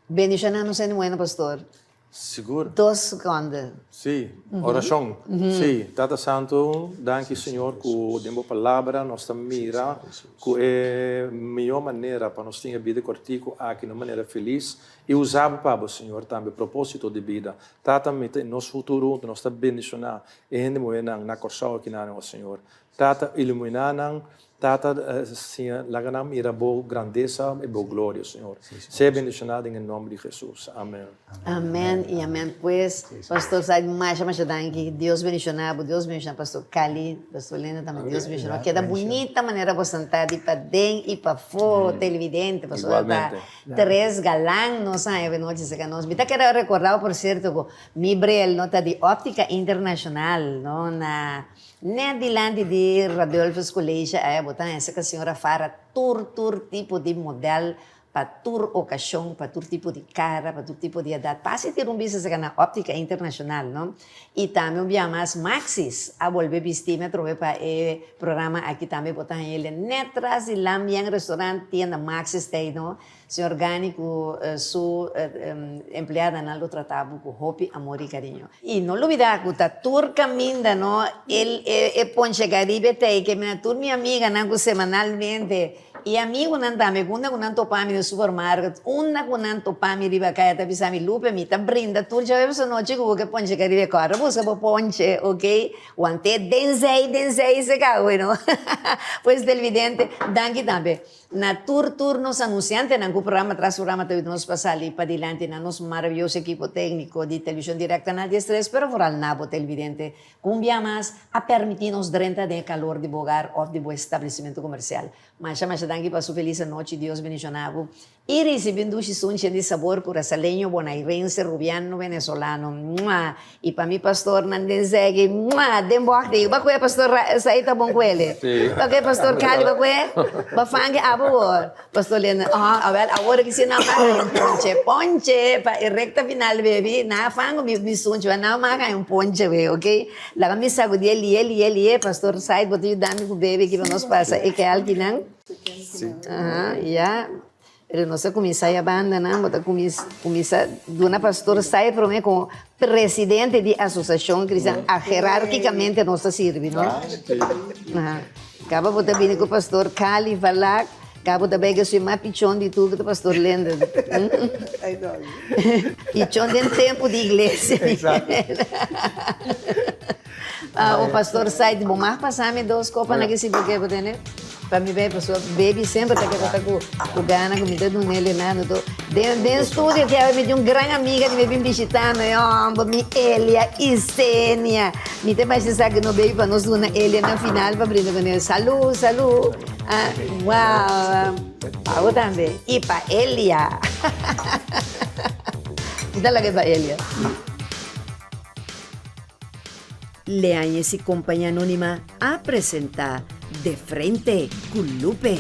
Bendishoná nos hende bueno, pastor. Sigur. Dos seconde. Sí, orashon. Sí, Tata Santu, danki Señor ku den bo palabra nos ta mira ku e mihó manera pa nos tin e bida kòrtiku aki na un manera felis i usa bo pa bo Señor tambe propósito di bida. Tata mi ta nos futuro huntu nos ta bendishoná e hende muhénan na Kòrsou akinan, o Señor. Tata iluminá nan Tata, siña, laga nan mira bo grandesa i bo gloria, Señor. Sea bendishoná den e nomber di Jesus. Amen. Amen i amen. Pues, Pastor Said, masha masha danki. Dios bendishoná bo. Dios bendishoná Pastor Cali, Pastor Linda tambe. Dios bendishoná. Keda bunita manera bo santá di paden i pafó, televidente. Pasobra ta tres galan nos haña avenochi serka nos. Mi ta kere rekordá bo, por sierto, ku mi bril no ta di Óptica Internacional, no, na. Net dilanti di Radulphus College aya bo ta hesa ka señora Farah tur tur tipo di model pa tur ocasion, pa tur tipo di cara, pa tur tipo di edad. Pasa y tira un bista cerca na Optica Internacional, no? Y tambe un bia mas Maxis a bolbe bisti mi atrobe pa e programa aki tambe bo ta haña el'e net tras di Lambian Restaurant tienda Maxis ta ey, no? Señor Gani cu su empleadanan lo trata bo cu hopi amor y cariño. Y no lubida cu ta tur caminda no el e ponche Caribe ta ey ke mira tur mi amiganan cu semanalmente y amigonan tambe cu unda cu nan topa mi den supermarket unda cu nan topa mi riba caya ta bisa mi Lupe mi ta brinda tur djaweves anochi cu bo ke ponche Caribe corre busca bo ponche ok wante den zey den zey se cabo no pues televidente danki tambe. Na tur tur nos anunciantenan cu programa tras programa ta yuda nos pa sali padilanti na nos maravilloso ekipo tecnico di Television Direct Canal 13, pero vooral na bo televidente cu un bia mas a permiti nos drenta den e calor di bo hogar of di bo establecimento comercial. Masha masha danki pa su feliz anochi, Dios bendiciona bo y ricibi un dushi sunchi di sabor Curaçaleño, Bonairense, Rubiano, Venezolano. Mua! Y pa mi pastornan den Zeggy, mua! Den bocht Ba kue pastor Said ta bon kuele? Ba kue pastor Cali ba kue? Ba fangi abo wor? Pastor Lena, oh, awel awor aki si nan maka un ponche. Ponche pa e recta final baby. Na fango mi mi sunchi, ba nan maka un ponche we, ok? Laga mi sagudi e lie lie lie. Pastor Said bo ta yuda mi ku baby aki pa nos pasa e kelkinan. Aha, ya. Pero nos a cuminsa ya banda nan, bo ta cuminsa duna pastor Sai prome como presidente di Asociacion Cristian, a jerarquicamente nos ta sirbi, no? Aha. Caba bo ta bini cu pastor Cali Valak, caba bo ta bay cu su mas pichon di tur cu ta pastor Lender. Pichon den tempo di iglesia. O pastor Said, bo mag pasa mi dos copa na ki si bo ke bo tene? Pa mi bay pasobra baby semper ta keda ta ku ku gana ku mi ta duna el enano to. Den den studio ki awe mi tin un gran amiga di mi bin bishita mi homber mi Elia Isenia. Mi ta basha sa ku no baby pa nos duna Elia na final pa brinda kuné. Salú salú ah wow pa bo tambe i pa Elia. Mi ta laga pa Elia. Leañez y Compañía Anónima a presenta De Frente cu Lupe.